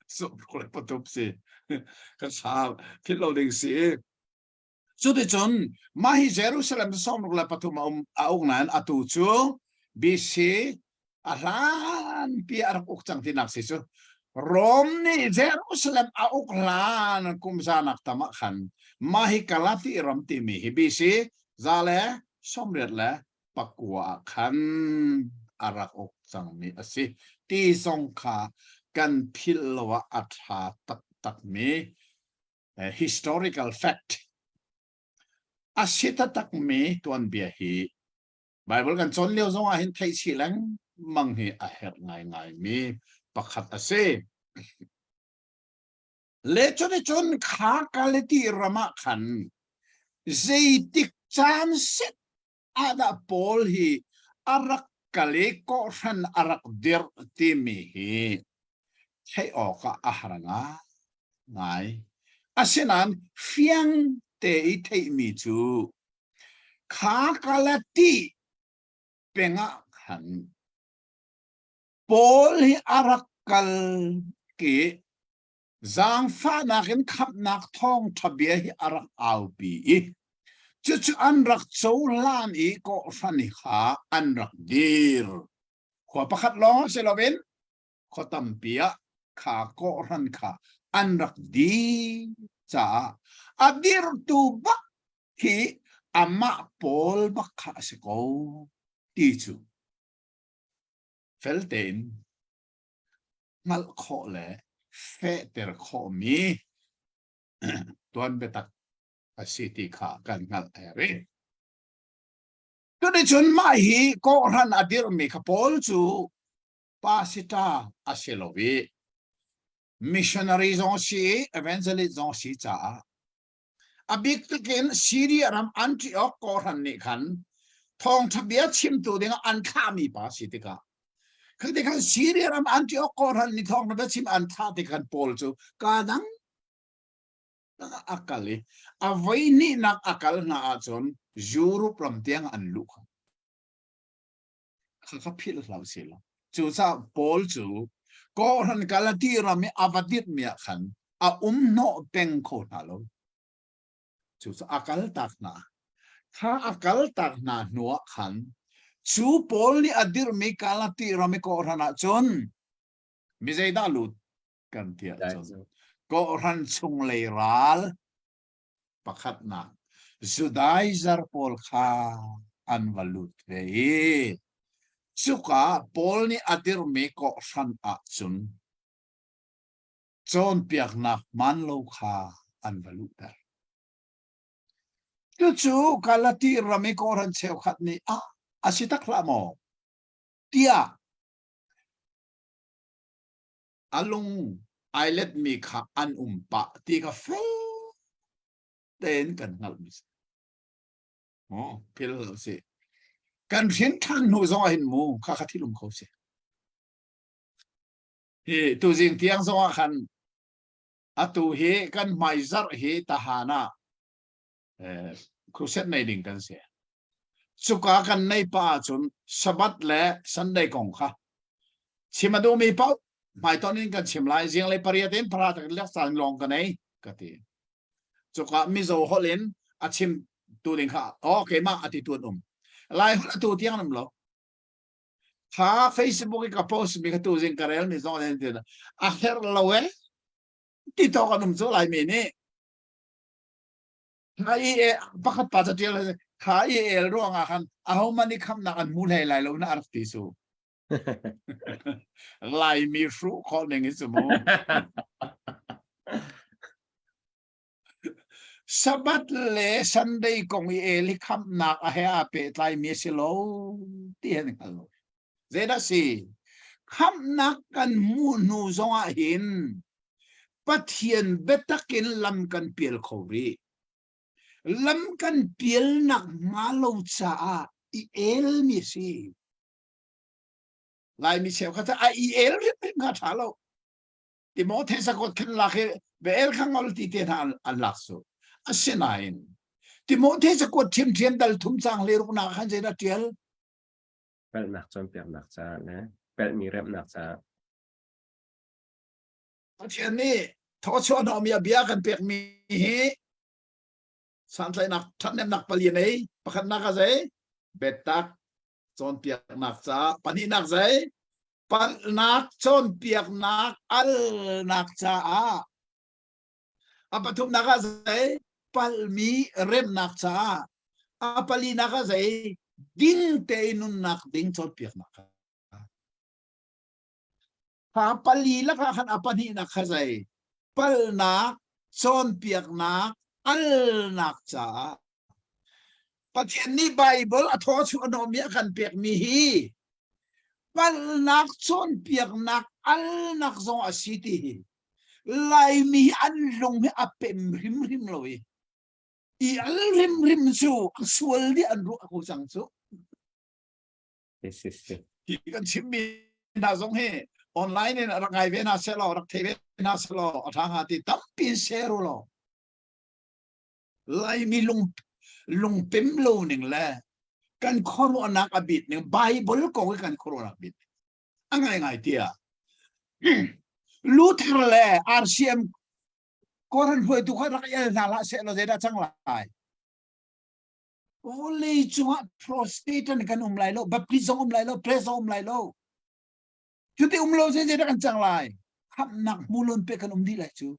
63 si. Ka sa philh lo ding si. Cuticun mah hi Jerusalem 63 a um a uk nain atu cu BC a hlanpi a rak uk cang tinak si cu Rom nih Jerusalem a uk hlan kum zanak tam ah khan mah hi Galati ram timi hi BC 189 ah khan a rak uk cangmi a si ti zong kha kan philh lo ah a ṭha taktakmi historical fact a si taktakmi tuanbia hi Bible kan cawn lio zong ah hin theih chih lengmang hi a herh ngaingaimi pakhat a si. Le cuticun kha Galati ram ah khan zeitik caan set ah dah Paul hi a rak kal i kawhhran a rak dirh timi hi theih awkah a har ngai. Asinain fiang te i theihmi cu kha Galati peng ah khan Paul hi a rak kal i zaangfahnak in khamhnak thawngṭha bia hi a rak aupi i cucu an rak cohlan i kawhhran kha an rak dir. Khua pakhat lawng si loin khua tampi ah kha kawhhran kha an rak dir caah a dirtu bak hi amah Paul bak kha a si ko ti cu fel tein hngalh khawh le fehter khawhmi tuan biatak a si ti kha kan hngalh a herh. Cuticun mah hi kawhhran a dirhmi kha Paul cu pasita a si lo i missionary zong a si i evangelist zong a si caah A bik takin Syria ram Antioch kawhhran nih khan thawngṭha bia chimtu dingah an thlahmi pa si tikah khi ti khan Syria ram Antioch kawhhran nih thawngṭha bia chim an thlah tik khan Paul cu kaa dang a kal i a voi hnihnak a kal hna ahcun Europe ram tiang an luh kha. Kha philh hlah usih law. Cucaah Paul cu kawhhran Galati ram i a va dirhmi ah khan a um hnawh peng kho hna lo. Cucaah a kaltak hna. Kha a kaltak hna hnuah khan cu Paul nih a dirhmi Galati ram i kawhhran ah cun mi zeidah lut kan ti ahcun kawhhran chunglei ral Pakhatnak, Judaizar pawl kha an va lut ve i cuka Paul nih a dirhmi kawhhran ahcun cawnpiaknak hmaan lo kha an va luhter. Cucu Galati ram i kawhhran cheukhat nih ah a si tak hlah maw tiah a lung ai letmi kha an um pah ti kha fel tein kan hngalhmi si. Oh, phil lo si. Kan hrin ṭhan hnu zong ah hin mu kha kha thil um kho si. Hi tuzing tiang zong ah khan. Atu hi kan hmaizarh hi tahan ah eh, crusade nei ding kan si. Cuka kan nei pa ahcun Sabbath le Sunday kong kha chim a duhmi paoh hmaiton in kan chim lai zinglei pariat in para tak lek caan lawng ka nei ka ti. Cuka Mizo holh in a chim tu ding kha oh keimah a ti tu an um. Lai holh atu tiang an um lo. Kha Facebook i ka post mi kha tu zing ka rel mi zong an ti a herh lo e ti tawk an um cu Laimi nih. Kha i e pakhat pa catial kha i el ruang ah khan ahohmanh i khamnak an hmu hlei lai lo na rak ti su. Laimi hruh khawh ning hi cu mu. Sabbath le Sunday kong i el hi khamnak a he aa pehtlaimi a si lo ti an hngal lo. Zeidah si? Khamhnak kan hmuh hnu zongah hin Pathian biatak in lam kan pial kho rih. Lam kan pialnak hnga lo caah i elmi a si. Laimi cheukhat a i el hrimhrim kha ṭha lo. Timote zakot khan lak hi bel kha ngol ti te hna an lak su. Asinain Timote zakot ṭhiamṭhiam dal thum cang le ruknak khan zeidah ṭial? Palhnak cawnpiaknak caah le palhmi remhnak caah. Pathian nih thawchuah hnawhmi a bia kan pekmi hi santlaihnak ṭhathnemnak pali a nei. Pakhatnak a zei? Biatak cawnpiaknak caah. Pahnihnak zei? Palhnak cawnpiaknak alnak caah. A pathumnak ah zei? Palhmi remnak caah. A palinak ah zei? Ding tein nunnak ding cawnpiaknak. Kha pali lakah khan a pahnihnak kha zei? Palhnak cawnpiaknak alnak caah. Pathian nih Baibal a thaw chuah hnawhmi a kan pekmi hi palhnak cawnpiaknak alnak zong a si ti hi Laimi hi an lung hi a pem hrimhrim lo i i al hrimhrim cu a sual dih an ruah ko cang cu. Hi kan chimmi hna zong hi online in rak ngai ve hna seh law rak thei ve hna seh law a ṭha hnga ti tampi in share u law Laimi lung lungpem lo ning le kan khuaruahnak a bit ning Bible kong i kan khuaruahnak bit a ngai ngai tiah Luther le RCM Koran hruaitu kha rak el hna hlah seh law zeidah cang lai vawlei cungah Protestant kan um lai lo Baptist zong um lai lo Press zong um lai lo cuti um lo zeidah kan cang lai khamhnak hmulun pe kan um dih lai cu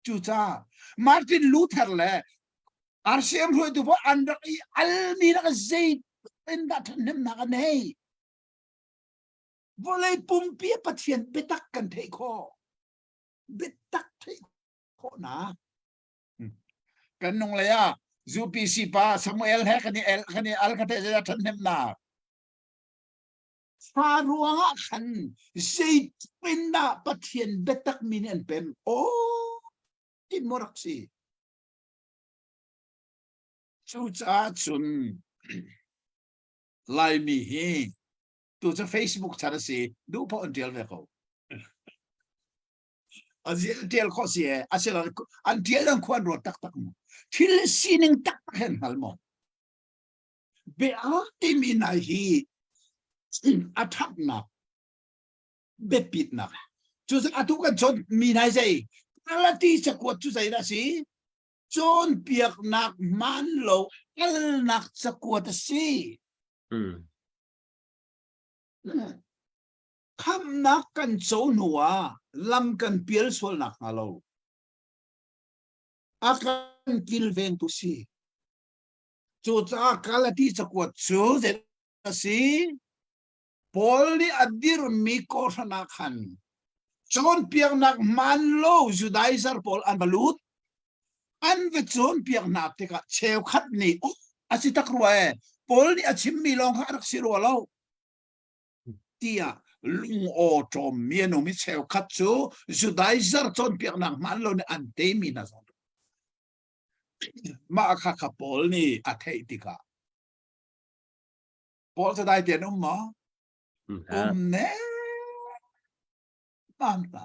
Cucaah Martin Luther le RCM hruaitu pawl an rak i almi rak zei in dah ṭhathnemnak an nei. Vawlei pumpi a Pathian biatak kan theih khawh. Biatak theih khawhnak. Hmm. Kan nung lei ah UPC pa Samuel he kan i el kan i al ka theih zeidah ṭhathnemnak. Fa ruangah khan zeitin dah Pathian biatak mi nih an pem? Aw, tin maw rak si? Cucaah cun Laimi hi tu cu Facebook chan a si, duh paoh an ṭial ve ko. A ṭial khawh si e, asilo an ṭial an khua an ruat taktak maw? Thil sining taktak he an hngal maw? Bia timi hna hi a ṭhatnak biapitnak cu atu kan cawn mi hna zei Galati cakuat cu zeidah a si cawnpiaknak hmaan lo alnak cakuat a si mm. khamnak kan co hnu ah lam kan pial sual nak hnga lo a kan kilvengtu si Cucaah Galati cakuat cu zei a si? Paul nih a dirhmi kawhhran ah khan cawnpiaknak hmaan lo Judaizer pawl an va lut. An va cawnpiak hna tikah cheukhat nih oh, a si tak rua e Paul nih a chimmi lawng kha a rak si rua lo tiah lung aw ṭawmmi an um i cheukhat cu Judaizer cawnpiaknak hmaan lo nih an teimi hna zong Mah kha kha Paul nih a theih tikah Paul cu dai tein um maw? Um ne. Bang ta.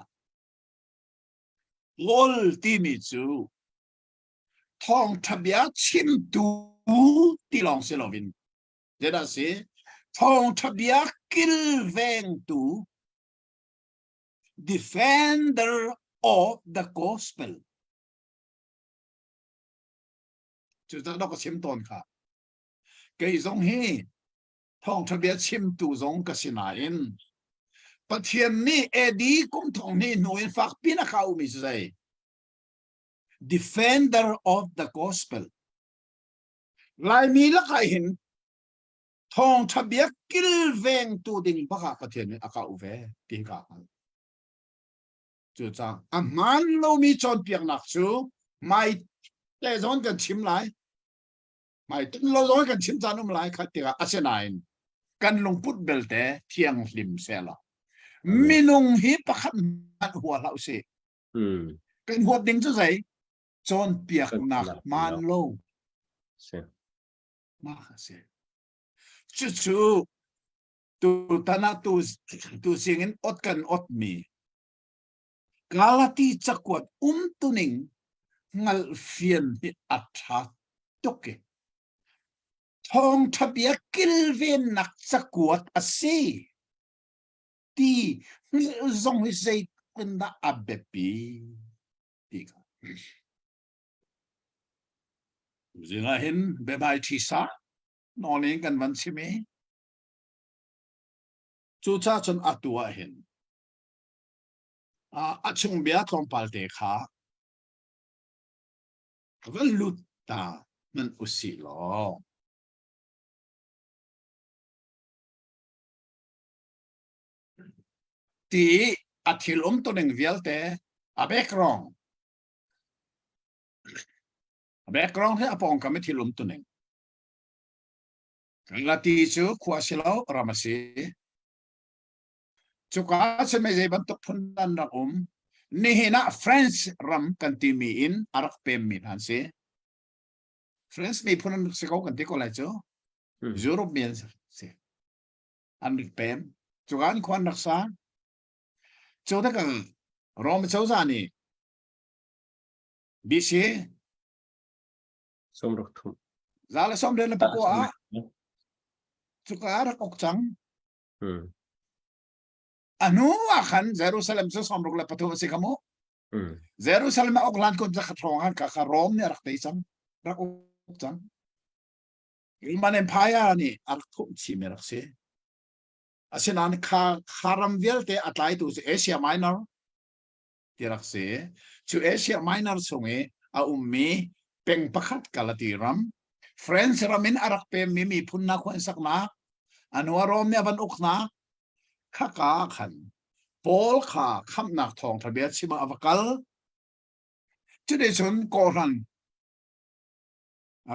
Paul timi cu thawngṭha bia chimtu ti lawng si loin zeidah si thawngṭha bia kilvengtu defender of the gospel cucaah dok ka chim tawn kha kei zong hi thawngṭha bia chimtu zong ka si nain Pathian nih AD kum thong hnih hnu in fakpi na ka umi cu zei defender of the gospel Laimi lakah hin thawngṭha bia kilvengtu ding bak ah Pathian nih a ka u ve ti ka hngalh. Cucaah a hmaan lomi cawnpiaknak cu mai te zawn kan chim lai. Mai tin lo zong kan chim caan um lai kha tikah asinain kan lungput belte thianghlim selaw minung hi pakhat hmanh hua hlah usih. Kan huat ding cu zei? Cawnpiaknak hmaan lo. Mah a si. Cucu tutan ah tu tu singin ot kan ot mi Galati cakuat umtuning hngalhfian hi a ṭha tuk i thawngṭha bia kilvennak cakuat a si ti hngalh zong hi zeitindah a biapi ti kha. Zing ah hin biabai ṭhisa nawl in kan van chim i cucaah cun atu ah hin a chung bia tlawmpal te kha van lut ta hmanh usih law ti a thil um tuning vialte a background a background he a pawngkam i thil um tuning Lati cu khua si lo ram a si Cuka cun mei zei bantuk phun an rak um. Nihin ah France ram kan timi in a rak pemmi hna an si. France miphun an rak si ko kan ti ko lai cu. Europe mi an si. An rak pem. Cuka an khua an rak sa. Cu tikah Rome cozah nih BC 63. 139 ah cuka ah rak uk cang. A hnu ah khan Jerusalem cu 63 a si kha mu. Jerusalem a uk hlan kun zakhat hrawng ah kha kha Rome nih a rak tei cang. Rak uk cang. Roman Empire nih a rak thumh chih mi rak si. Asinain kha kha ram vialte a tlaitu cu Asia Minor ti rak si. Cu Asia Minor chung i a ummi peng pakhat Galati ram, France ram in a rak pemmi miphun hna khua an saknak, a hnu ah Rome nih a van uknak, khaka ah khan Paul kha khamhnak thawngṭha bia chim ah a va kal. Cuticun kawhhran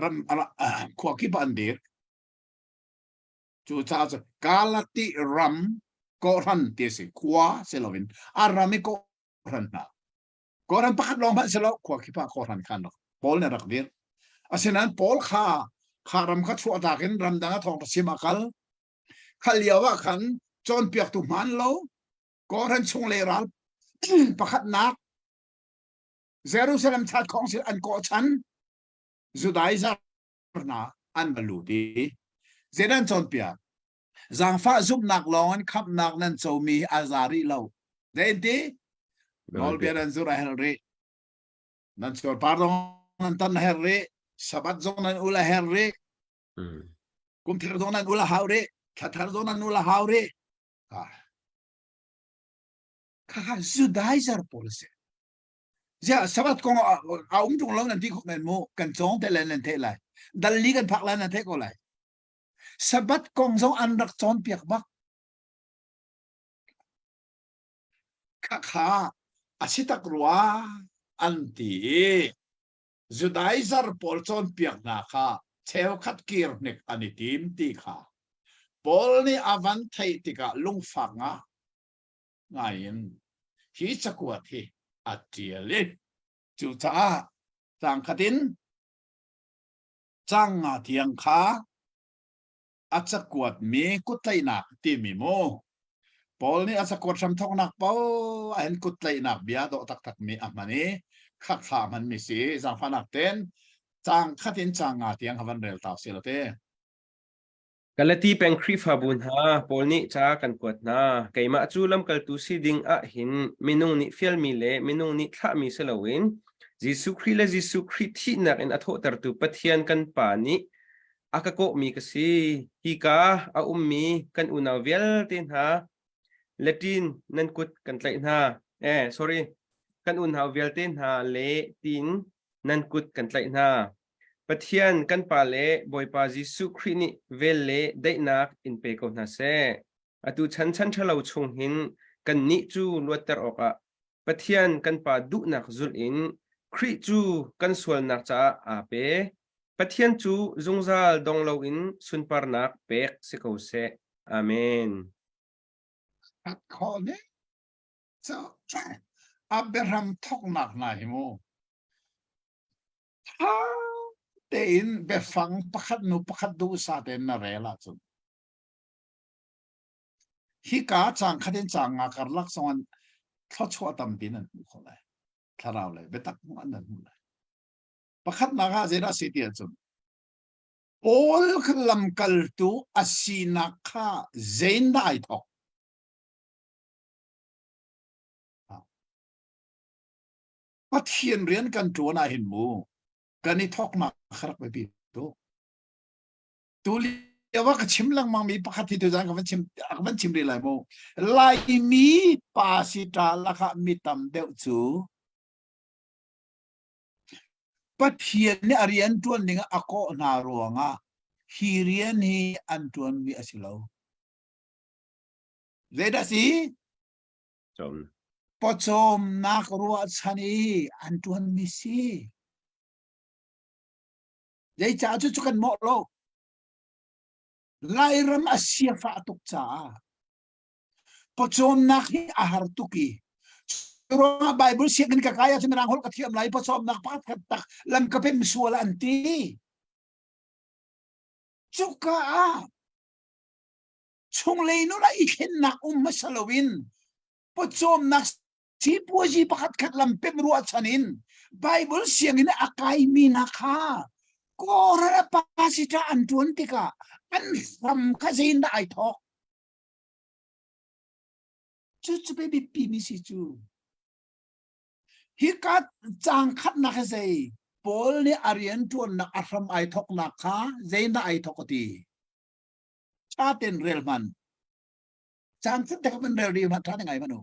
ram khua kip ah an dir. Cucaah cu Galati ram kawhhran ti a si. Khua si loin a ram i kawhhran hna. Kawhhran pakhat lawng hmanh si lo, khua kip ah kawhhran kha an rak Paul nih a rak dir. Asinain Paul kha kha ram kha chuahtak in ramdang ah thawngṭha chim a kal. Kha lio ah khan cawnpiaktu hmaan lo, kawhhran chung le ral pakhatnak Jerusalem Church Council an kawh chan Judaizer hna an va lut i zeidah an cawnpiak? Zaangfah zumhnak lawng in khamhnak nan comi hi a za rih lo. Zei an ti? Nawlbia nan zulh a herh rih. Nan cuarpar zong nan tan a herh rih. Sabbath zong nan ul a herh rih. Kum thar zong nan ul a hau rih. Thla thar zong nan ul a hau rih. Kha Judaizer pawl a si. Ziah Sabbath kong a um ṭung lo nan ti khawh men mu kan cawng te le nan theih lai. Dal li kan phak lai nan theih ko lai. Sabbath kong zong an rak cawnpiak bak. Khakha a si tak rua an ti i Judaizer pawl cawnpiak hna kha cheukhat kir hnik an i tim ti kha Paul nih a van theih tikah lungfak nga ngai in hi cakuat hi a ṭial i cucaah tlangkhat in cang nga tiang kha a cakuat mi kuttlaihnak timi mu. Paul nih a cakuat hramthawknak paoh ah hin kuttlaihnak bia dawh taktakmi a hman i khakha a hmanmi si. Zaangfahnak tein caang khat in caang nga tiang kha van rel ta usih law te. Galati peng Khrihfabu hna, Paul nih ca kan kuat hna. Keimah cu lamkaltu si ding ah hin minung nih fialmi le minung nih thlahmi si loin Jesuh Khrih le Jesuh Khrih thihnak in a thawhtertu Pathian kan Pa nih a ka kawhmi ka si. Hika a ummi kan unau vialte hna Latin nan kut kan tlaih hna. Eh, sorry. Kan unau vialte hna le tin nan kut kan tlaih hna. Pathian kan Pa le Bawipa Jesuh Khrih nih vel le daihnak in pe ko hna seh. Atu chan chan ṭhalo chung hin kannih cu luatter awkah Pathian kan Pa duhnak zulh in Khrih cu kan sualnak caah aa pe. Pathian cu zungzal dong loin sunparnak pek si ko seh. Amen. At khawh ne. So, a biahram thoknak hna hi mu. Tha tein biafang pakhat nu pakhat duhsah tein na rel ahcun hika caang khat in caang nga karlak zong an thluachuah tampi nan hmuh khawh lai. Thlarau le biatak hmuh an nan hmuh lai. Pakhatnak ah zeidah a si ti ahcun Paul kha lamkaltu a sinak kha zeindah ai thawk? Pathian rian kan ṭuan ah hin mu kan i thawknak kha rak biapi tuk. Tu lio ah ka chim lengmang mi pakhat hi tuzan ka van chim ka van chim rih lai mu. Laimi pa si ṭa lakah mi tam deuh cu Pathian nih a rian ṭuan ding ah a kawh hna ruangah hi rian hi an ṭuanmi a si lo. Zeidah si? Cawm. Pawcawmnak ruahchan i an ṭuanmi si. Zeicah cu cu kan mawh lo. Lairam a siafah tuk caah pawcawmnak hi a har tuk i ruangah Bible sianginn ka kai ahcun mirang holh ka thiam lai pawcawmnak pakhat khat tak lam ka pem sual an ti. Cuka ah chunglei nun ah i thlennak um hmasa loin pawcawmnak sipuazi pakhat khat lam pem ruahchan in Bible sianginn a kaimi hna kha Kawlram a pastor an ṭuan tikah an hram kha zeiindah ai thawk? Cucu pei biapi mi si cu. Hika caang khatnak hi zei Paul nih a rian ṭuannak a hram ai thawknak kha zeiindah ai thawk a ti? Ṭha tein rel hmanh. Caan khat te kha van rel rih hmanh ṭha te ngai hmanh u.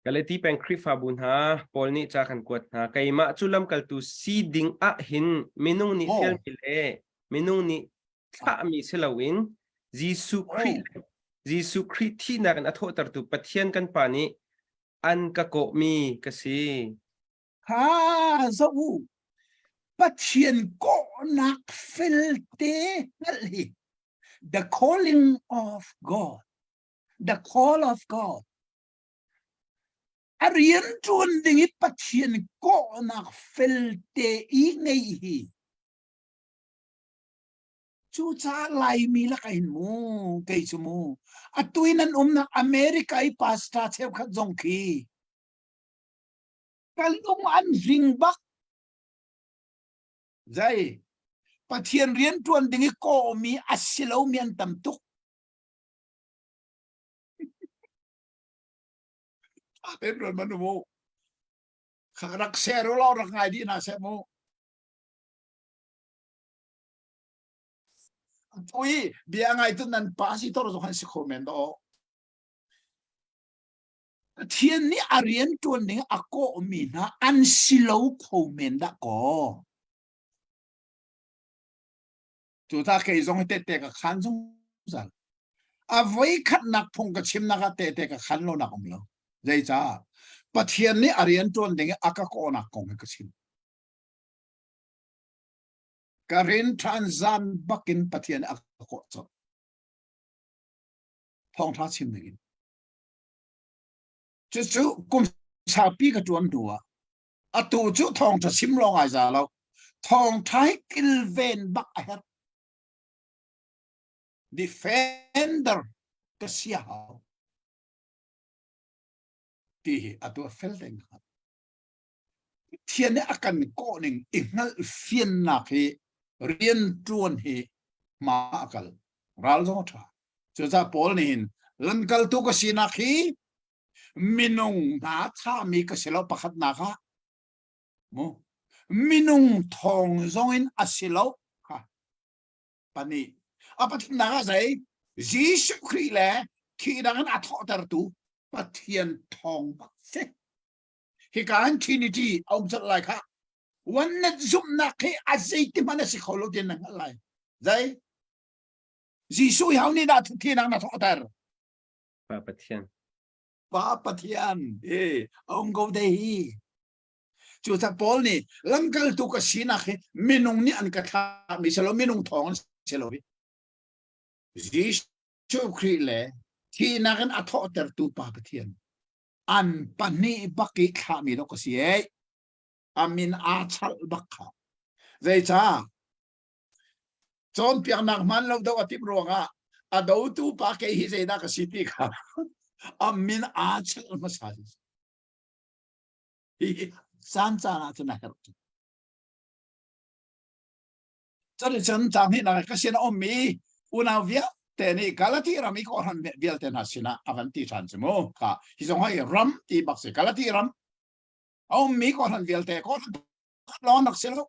Galati peng Khrihfabu hna, Paul nih ca kan kuat hna. Keimah cu lamkaltu si ding ah hin minung nih Oh. fialmi le minung nih thlahmi si loin Jesuh Khrih Oh. Jesuh Khrih thihnak in a thawhtertu Pathian kan Pa nih an ka kawhmi ka si. Ha zoh u. Pathian kawhnak felte hngalh hi the calling of God the call of God a rian ṭuan ding i Pathian kawhnak felte i ngei hi Cucaah Laimi lakah hin mu kei cu mu atu in an umnak America i pastor cheukhat zong khi ka lung an hring bak. Zei Pathian rian ṭuan ding i kawhmi a si lomi an tam tuk. Ṭha tein ruat hmanh u mu. Kha rak share u law rak ngai dih hna seh mu. Atu i bia ngai tu nan pa si tor zong han si kho men do. Pathian nih a rian ṭuan ning a kawhmi hna an si lo kho men dah kaw. Cu ta kei zong hi tehte ka khan zungzal. A voi khatnak phung ka chimnak ah tehte ka khan lo nak um lo. Zeicah? Pathian nih a rian ṭuan ding i a ka kawhnak kong hi ka chim. Ka rin ṭhan zan bakin Pathian a ka kawh colh. Thawngṭha chim ding in. Cucu kum saupi ka ṭuan hnu ah atu cu thawngṭha chim lawng ai za lo. Thawngṭha hi kilven bak a herh. Defender ka si a hau. Ti hi atu fel tein ka hngalh. Pathian nih a kan kawh ning i hngalh fiannak hi rianṭuan hi hma a kal. Ral zong a ṭha. Cucaah Paul nih hin lamkaltu ka sinak hi minung hna thahmi ka si lo pakhatnak ah mu minung thawng zong in a si lo kha pahnih a pathumnak ah zei Jesuh Khrih le thihnak in a thawhtertu Pathian thawng bak si hika hin Trinity a um colh lai kha oneness zumhnak hi a zeiti hmanh a si kho lo ti na hngalh lai zei Jesuh hi ho nih dah thihnak na thawhter Pa Pathian. Pa Pathian e a um ko te hi. Cucaah Paul nih lamkaltu ka sinak hi minung nih an ka thlahmi si lo minung thawng an si lo. Jesuh Khrih le thihnak in a thawhtertu Pa Pathian an pahnih bak i thlahmi dok ka si e. A min aa chalh bak kha. Zeicah? Cawnpiaknak hmaan lo do a timh ruangah a dotu pa kei hi zeidah ka si ti kha a min aa chelh hmasa. Hi caan caan ah cun a herh. Cun cun caang hnihnak ka sin a ummi unau vialte nih Galati ram i kawhhran vialte hna sinah a van ti ṭhan cu mu. Kha hi zong hi ram ti bak si Galati ram a ummi kawhhran vialte kawhhran pakhat lawng rak si lo.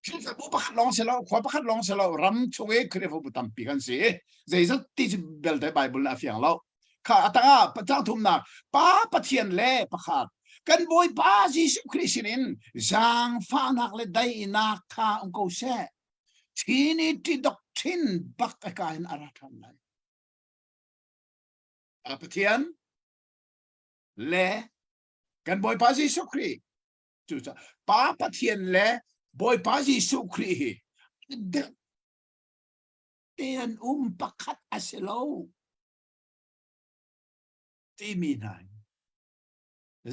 Khrihfabu pakhat lawng si lo, khua pakhat lawng si lo, ram chung i Khrihfabu tampi kan si. Zeizat ti cu belte Bible nih a fiang lo. Kha a tangah caang thumnak Pa Pathian le pakhat kan Bawipa Jesuh Khrih sinin zaangfahnak le daihnak kha um ko seh. Trinity doctrine bak a ka in a ra ṭhan lai. Pa Pathian le kan Bawipa Jesuh Khrih Cucaah Pa Pathian le Bawipa Jesuh Khrih hi te an um pakhat a si lo timi hna hi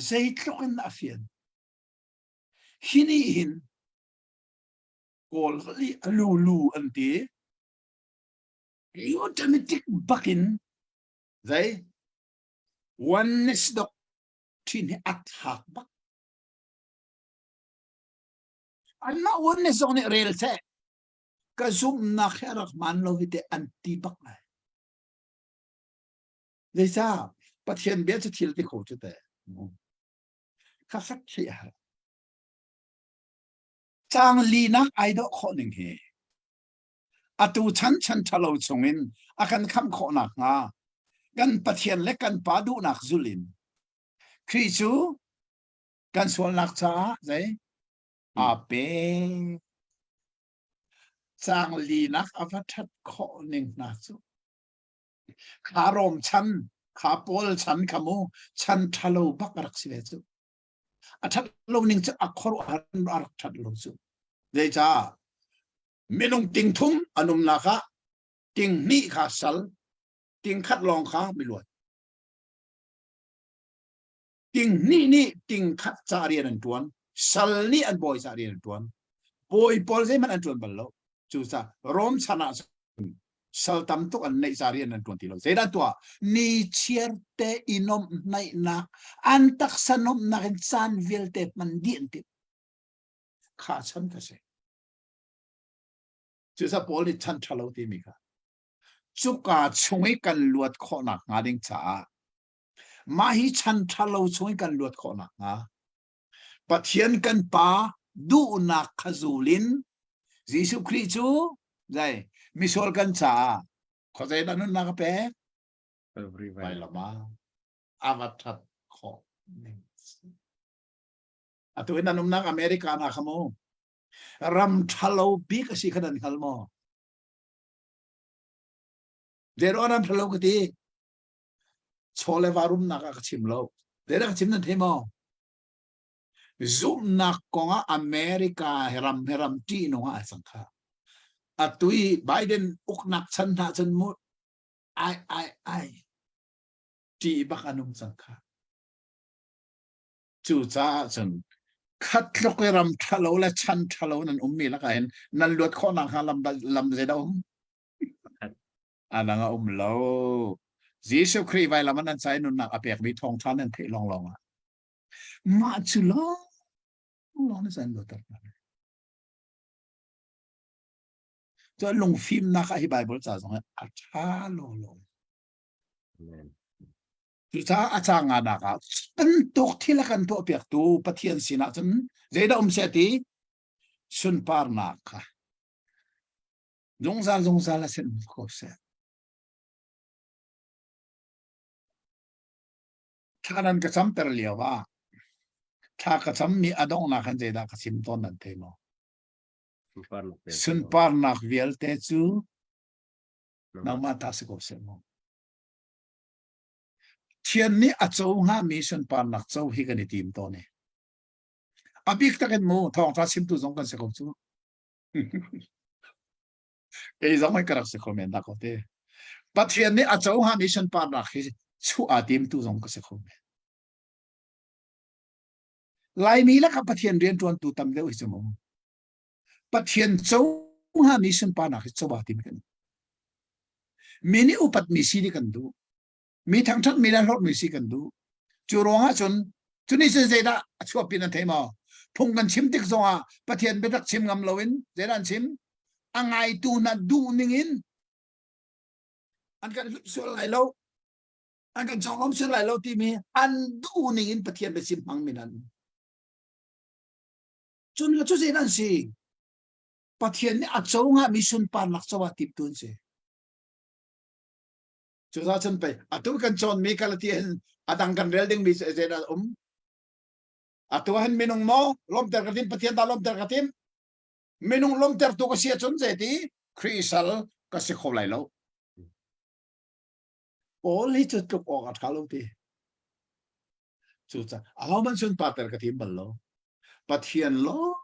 zeitluk in a fian. Hi nih hin Kawl holh i a lulu an ti. Automatic bakin zei oneness doctrine hi a thlak bak. Anmah oneness zong nih rel seh. Ka zumhnak hi a rak hmaan lo hi te an ti bak lai. Zeicah? Pathian bia cu thil ti kho cu te. Kha khat khi a har. Caang linak ai dawh khawh ning hi. Atu chan chan ṭhalo chungin a kan khamh khawh nakhnga kan Pathian le kan Pa duhnak zulh in Khrih cu kan sualnak caah zei aa pe. Caang linak a va ṭhat khawh ning hna cu kha Rom chan, kha Paul chan kha mu chan ṭhalo bak a rak si ve cu. A ṭhat lo ning cu a khuaruahhar a rak ṭhat lo cu. Zeicah minung ting thum an umnak ah ting hnih kha sal, ting khat lawng kha miluat. Ting hnih nih ting khat ca rian an ṭuan. Sal nih an bawi ca rian an ṭuan. Bawi pawl zeihmanh an ṭuan bal lo. Cucaah Rom chan ah cun sal tam tuk an neih ca rian an ṭuan ti lo. Zeidah tuah? Ni chiar te i nuamhhnaihnak, an taksa nuamhnak in caan vialte hman dih an timh. Kha chan ka si. Cucaah Paul nih chan ṭhalo timi kha cuka chung i kan luat khawhnak hnga ding caah Mah hi chan ṭhalo chung in kan luat khawh nakhnga Pathian kan Pa duhnak kha zul in Jesuh Khrih cu zei misual kan caah khuazei dah nunnak a pek? Vailam ah a va ṭhat khawh ning. Atu in nan umnak America na kha mu ram ṭhalo bik a si kha nan hngal maw? Zeiruang ram ṭhalo ka ti? Chaw le va rumnak ah ka chim lo. Zeidah ka chim nan thei maw? Zumhnak kongah America hi ram hi ram ṭihnung ah ai cang kha. Atu i Biden uknak chan hna cun mu ai ai ai ṭih bak an um cang kha. Cucaah cun khat tluk i ram ṭhalo le chan ṭhalo nan ummi lakah hin nan luat khawh nakhnga lam lam zeidah um? A dang a um lo. Jesuh Khrih vailam ah nan ca i nunnak a pekmi thawngṭha nan theih lawnglawng ah mah cu lawnglawng nih cun luatter hna. Cun lungfimnak ah hi Bible ca zong hi a ṭha lawlaw. Cucaah a ca nganak ah bantuk thil a kan tuahpiaktu Pathian sinah cun zeidah um seh ti sunparnak kha zungzal zungzal a sin ko seh. Thla nan ka camter lio ah thla ka cammi a donghnak han zeidah ka chim tawn nan thei maw? Sunparnak vialte cu nangmah ta si ko seh mu. Thian nih a co hngami sunparnak co hi kan i tim tawn i. A bik takin mu thawngṭha chimtu zong kan si ko cu. Kei zong hi ka rak si kho men dah ko te. Pathian nih a co hngami sunparnak hi chuah aa timtu zong ka si kho men. Laimi lakah Pathian rianṭuantu tam deuh hi cu mu. Pathian co hngami sunparnak hi co aa tim kan. Mi nih upatmi si nih kan duh. Mi thangṭhatmi le hlawtmi si kan duh. Cu ruangah cun cuni cun zeidah a chuahpi nan thei maw? Phung kan chim tik zongah Pathian biatak chim ngam loin zeidah an chim? A ngaitu hna duh ning in an kan hlut sual lai lo. An kan conglawm sual lai lo timi an duh ning in Pathian biachim hmang mi nan. Cun cu zeidah an si? Pathian nih a co ngahmi sunparnak co ah timtu an si. Cucaah cun pei atu kan cawnmi Galati hin a dang kan rel dingmi zeidah um? Atu hin minung maw lawmter ka tim Pathian dah lawmter ka tim? Minung lawmtertu ka si ahcun zeiti Khrih sal ka si kho lai lo. Paul hi cu tluk awk a ṭha lo ti. Cucaah ahohmanh sunparter ka tim bal lo. Pathian lawng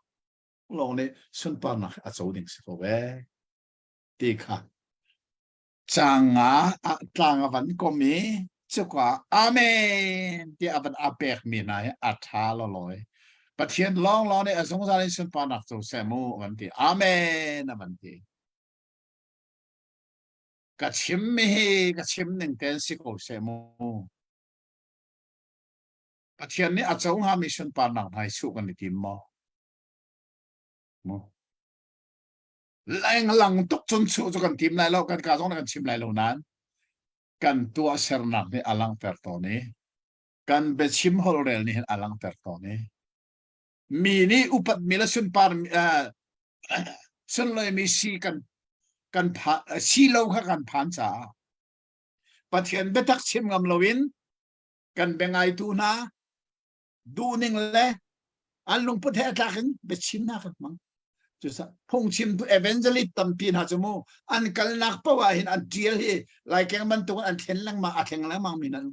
lawng nih sunparnak a co ding si ko ee ti kha Caang nga ah tlang a van kom i cuka Amen tiah a van aa pekmi hna hi a ṭha lawlaw. Pathian lawnglawng nih a zungzal in sunparnak co seh mu a van ti. Amen a van ti. Ka chimmi hi ka chim ning tein si ko seh mu. Pathian nih a co hngami sunparnak hna hi chuh kan i tim maw? Mu. Lenglang tuk cun chuh cu kan tim lai lo, kan ka zong kan chim lai lo nain kan tuahsernak nih a langhter tawn i kan biachim holhrel nih hin a langhter tawn i mi nih upatmi le sunpar uh, sunloimi si kan kan pha si lo kha kan phan caah Pathian biatak chim ngam loin kan biangaitu hna duhning le an lungput he a tlak in biachim hna kan hmang. Cusa phungchimtu evangelist tampi hna cu mu an kalnak paoh ah hin an tial hi laikeng bantuk an thlen lengmang a thleng lengmang mi nan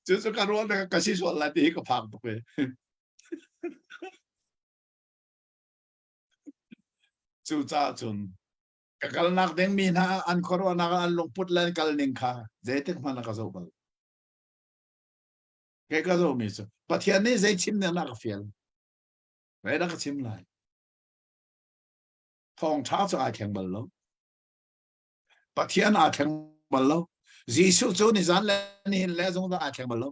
cu cu ka ruah ka si sual lai ti hi ka phang tuk e cu caah cun ka kalnak ding mi hna an khuaruahnak an lungput le an kal ning kha zeitik hmanh ah ka zoh bal kei ka zoh mi cu Pathian nih zei chim ning dah ka fial zei dah ka chim lai thawngṭha cu ai thleng bal lo Pathian aa thleng bal lo Jesuh cu nizan le nihin le zungzal aa thleng bal lo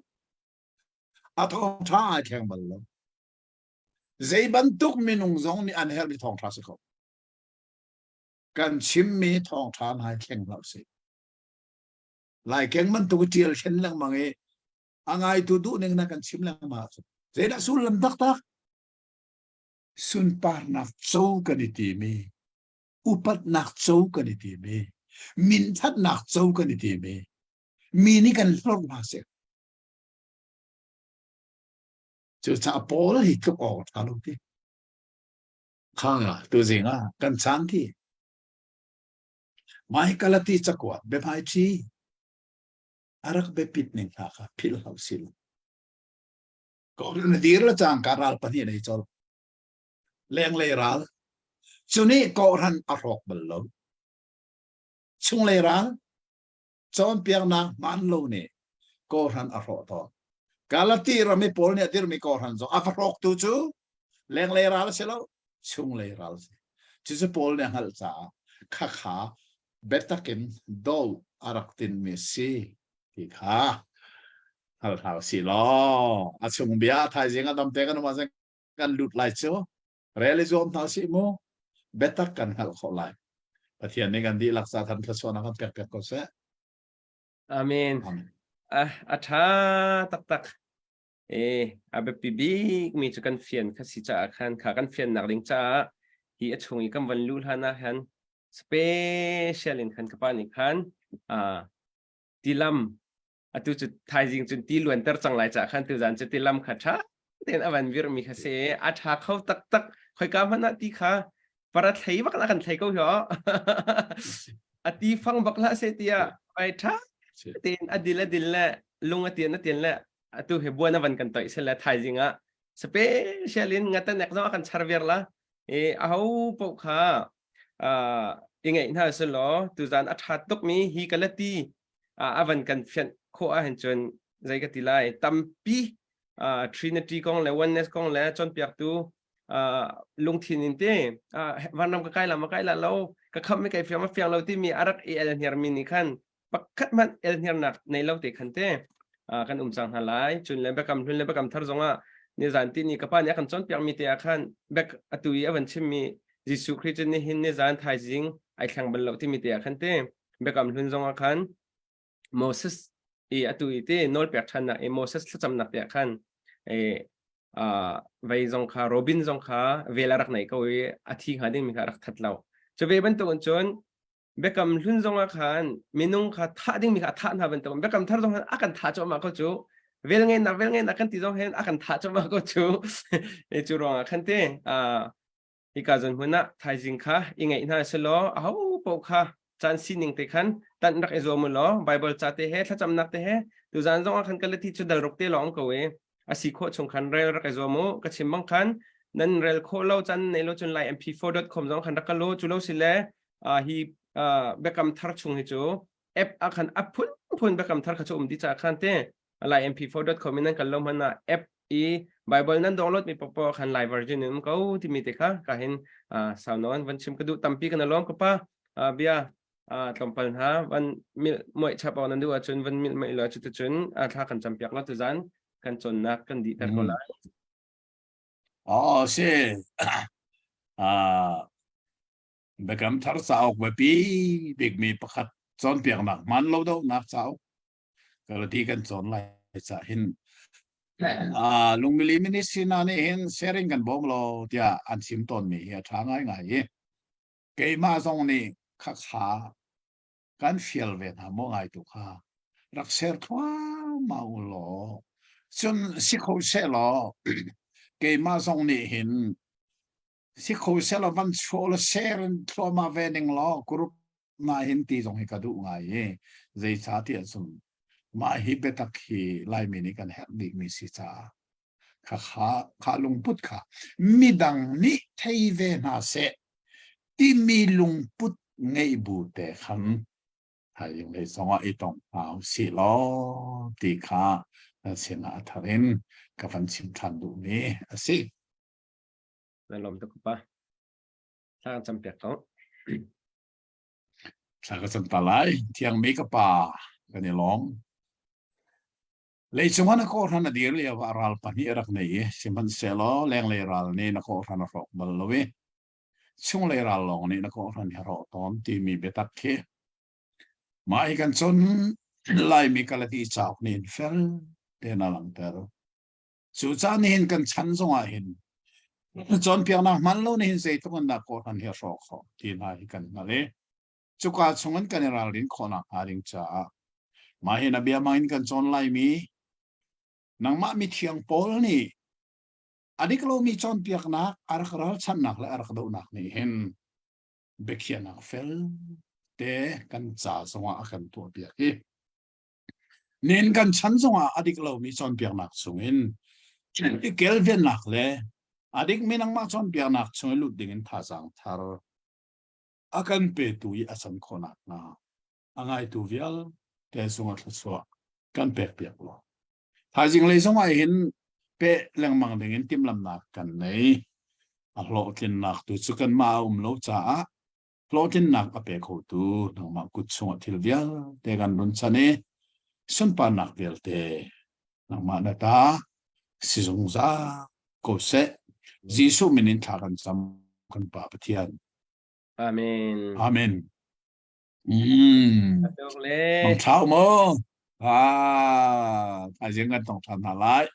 a thawngṭha ai thleng bal lo zei bantuk minung zong nih an herhmi thawngṭha si ko Kan chimmi thawngṭha hna hi thleng hlah usih. Laikeng bantuk i ṭial thlen lengmang i a ngaitu duhning na kan chim lengmang ahcun zeidah sullam taktak? Sunparnak co kan i timi, upatnak co kan i timi, minthatnak co kan i timi, mi nih kan hlorh hna seh. Cucaah Paul hi tluk awk a ṭha lo ti. Kha tuzing ah kan caan ti. Mai Galati cakuat biahmaiṭhi a rak biapit ning hna kha philh hlah usih law. Na dir le cangka ral pahnih nei colh. Lenglei ral. Cu nih kawhhran a hrawk bal lo. Chunglei ral cawnpiaknak hmaan lo nih kawhhran a hrawh tawn. Galati ram i Paul nih a dirmi kawhhran zong a va hrawktu cu lenglei ral a si lo, chunglei ral a si. Cucu Paul nih a hngalh caah khakha. Biatak in do a rak tinmi si ti kha hngal hna usih law a chung bia thaizing a damte kan um ahcun kan lut lai cu rel i zuam hna usih mu biatak kan hngalh khawh lai Pathian nih kan dihlak ca than thluachuahnak kan pek piak ko seh Amen. Amen. A a ṭha taktak. E a biapi bik mi cu kan fian kha si caah khan kha kan fiannak ding caah hi a chung i kan van luh hlan ah khan special in khan ka pa nih khan tilam atu cu thaizing cun ti luanter cang lai ca khan tuzan cu tilam kha ṭha tein a van virmi kha si a ṭha kho taktak khoika hmanh ah ti kha para thlei bak la kan thlei ko hi a ti fang bak la se tiah ai ṭha tein a dil a dil le lung a tian a tian le atu he buan a van kan toih sel le thaizing ah special in ngatanek zong a kan char viar la e a ho paoh kha i ngeih hna selaw tuzan a ṭha tukmi hi ka la ti a van kan fianh khawh ahhin cun zei ka ti lai tampi Trinity kong le oneness kong le cawnpiaktu lungthin in te vanram ka kai la ma kai la lo ka kham mi kai fiang ma fiang lo timi a rak i el hniar mi nih khan pakhat hmanh el hniarnak nei lo te khan te kan um cang hna lai cun le biakam hlun le biakam thar zongah nizan ti ni ka pa nih a kan cawnpiak mi te ah khan bek atu i a van chim mi Jesuh Khrih cu nihin nizan thaizing ai thleng bal lo timi te ah khan te biakam hlun zongah khan Moses i atu i te nawl pek ṭhannak i Moses thlacamnak te ah khan e vei zong kha Robin zong kha vel a rak nei ko i a thi hnga ding mi kha a rak that lo cu ve bantuk in cun Biakam hlun zongah khan minung kha thah dingmi kha a thah hna bantuk biakam thar zong khan a kan thah cuahmah ko cu vel ngeinak vel ngeinak kan ti zong hin a kan thah cuahmah ko cu cu ruangah khan te hika zon hmun ah thaizing kha i ngeih hna selaw aho paoh kha caan sining te khan tan rak i zuam u law Bible ca te he thlacamnak te he tuzan zong ah khan kalati cu dal ruk te lawng ko i a si khawh chung khan rel rak i zuam u ka chim bang khan nan rel khawh lo chan nei lo cun lai mp4.com zong khan rak ka lo cu lo si le hi biakam thar chung hi cu app ah khan a phun phun biakam thar kha cu um di cha khan te lai mp4.com in nan kal lo hman ah app i bible nan download mi popo khan lai version in um ko timi te kha ka hin saunon van chim ka duh tampi kan lawm ka pa bia tlawmpal hna van mil muai chap nan duh ahcun van mil mai lo cu cun thla kan campiak lo tuzan kan cawnnak kan dih ter ko lai. Oh si ah Biakam thar cauk biapi bikmi pakhat cawnpiaknak hmaan lo dohnak cauk Galati kan cawn lai ca hin ah lungmili ministry hna nih hin sharing kan bawm lo tiah an chim tawnmi hi a ṭha ngaingai i keimah zong nih khakha kan fial ve hna maw ngai tu kha rak ser thluahmah u law cun si kho seh law keimah zong nih hin si kho seh law van chuah la ser in thluahmah ve ning law group na hin ti zong hi ka duh ngai i zeicahtiah cun mah hi biatak hi Laimi nih kan herh bikmi si caah kha kha kha lungput kha midang nih thei ve hna seh timi lungput ngeih bu te khan thaizing lei zongah i tong hna usih law ti kha na sinah a thar in ka van chim ṭhan duhmi a si. Na lawm tuk pa. Thla kan cam piak ko. Thla ka cam ta lai. Thiangmi ka pa kan i lawm. Leicung ah na kawhhran a dir lio ah ral pahnih a rak nei i sihmanhsehlaw lenglei ral nih na kawhhran a hrawk bal lo i chunglei ral lawng nih na kawhhran hi a hrawh tawn timi biatak khi mah hi kan cawn Laimi Galati cauk nih hin fel tein a langhter. Cu caan nih hin kan chan zongah hin cawnpiaknak hman lo nih hin zeitluk in dah kawhhran hi a hrawk khawh ti hna hi kan hngalh i cuka chungin kan i ralrin khawhnak hnga ding caah mah hi na bia in kan cawn laimi nangmah mithiang Paul nih a dik lomi cawnpiaknak a rak ralchanhnak le a rak dohnak nih hin biakhiahnak fel te kan ca zongah a kan tuahpiak i nin kan chan zongah a dik lomi cawnpiaknak chungin i kelvennak le a dikmi nangmah cawnpiaknak chung i lut dingin thazaang thar a kan petu i a can khawh nakhnga a ngaitu vialte zungah thluachuah kan pekpiak law. Thaizing lei zongah hin peh lengmang dingin timhlamhnak kan nei. A hlawhtlinnak tu cu kanmah a um lo caah. Hlawhtlinnak a pe khotu nangmah kut chungah thil vialte kan run chan i sunparnak vialte nangmah na ta si zungzal ko seh. Jesuh min in thla kan cam kan Pa Pathian. Amen. Amen. Mm. Le. Mang thlau mo. Ah, thaizing kan tong than hna lai.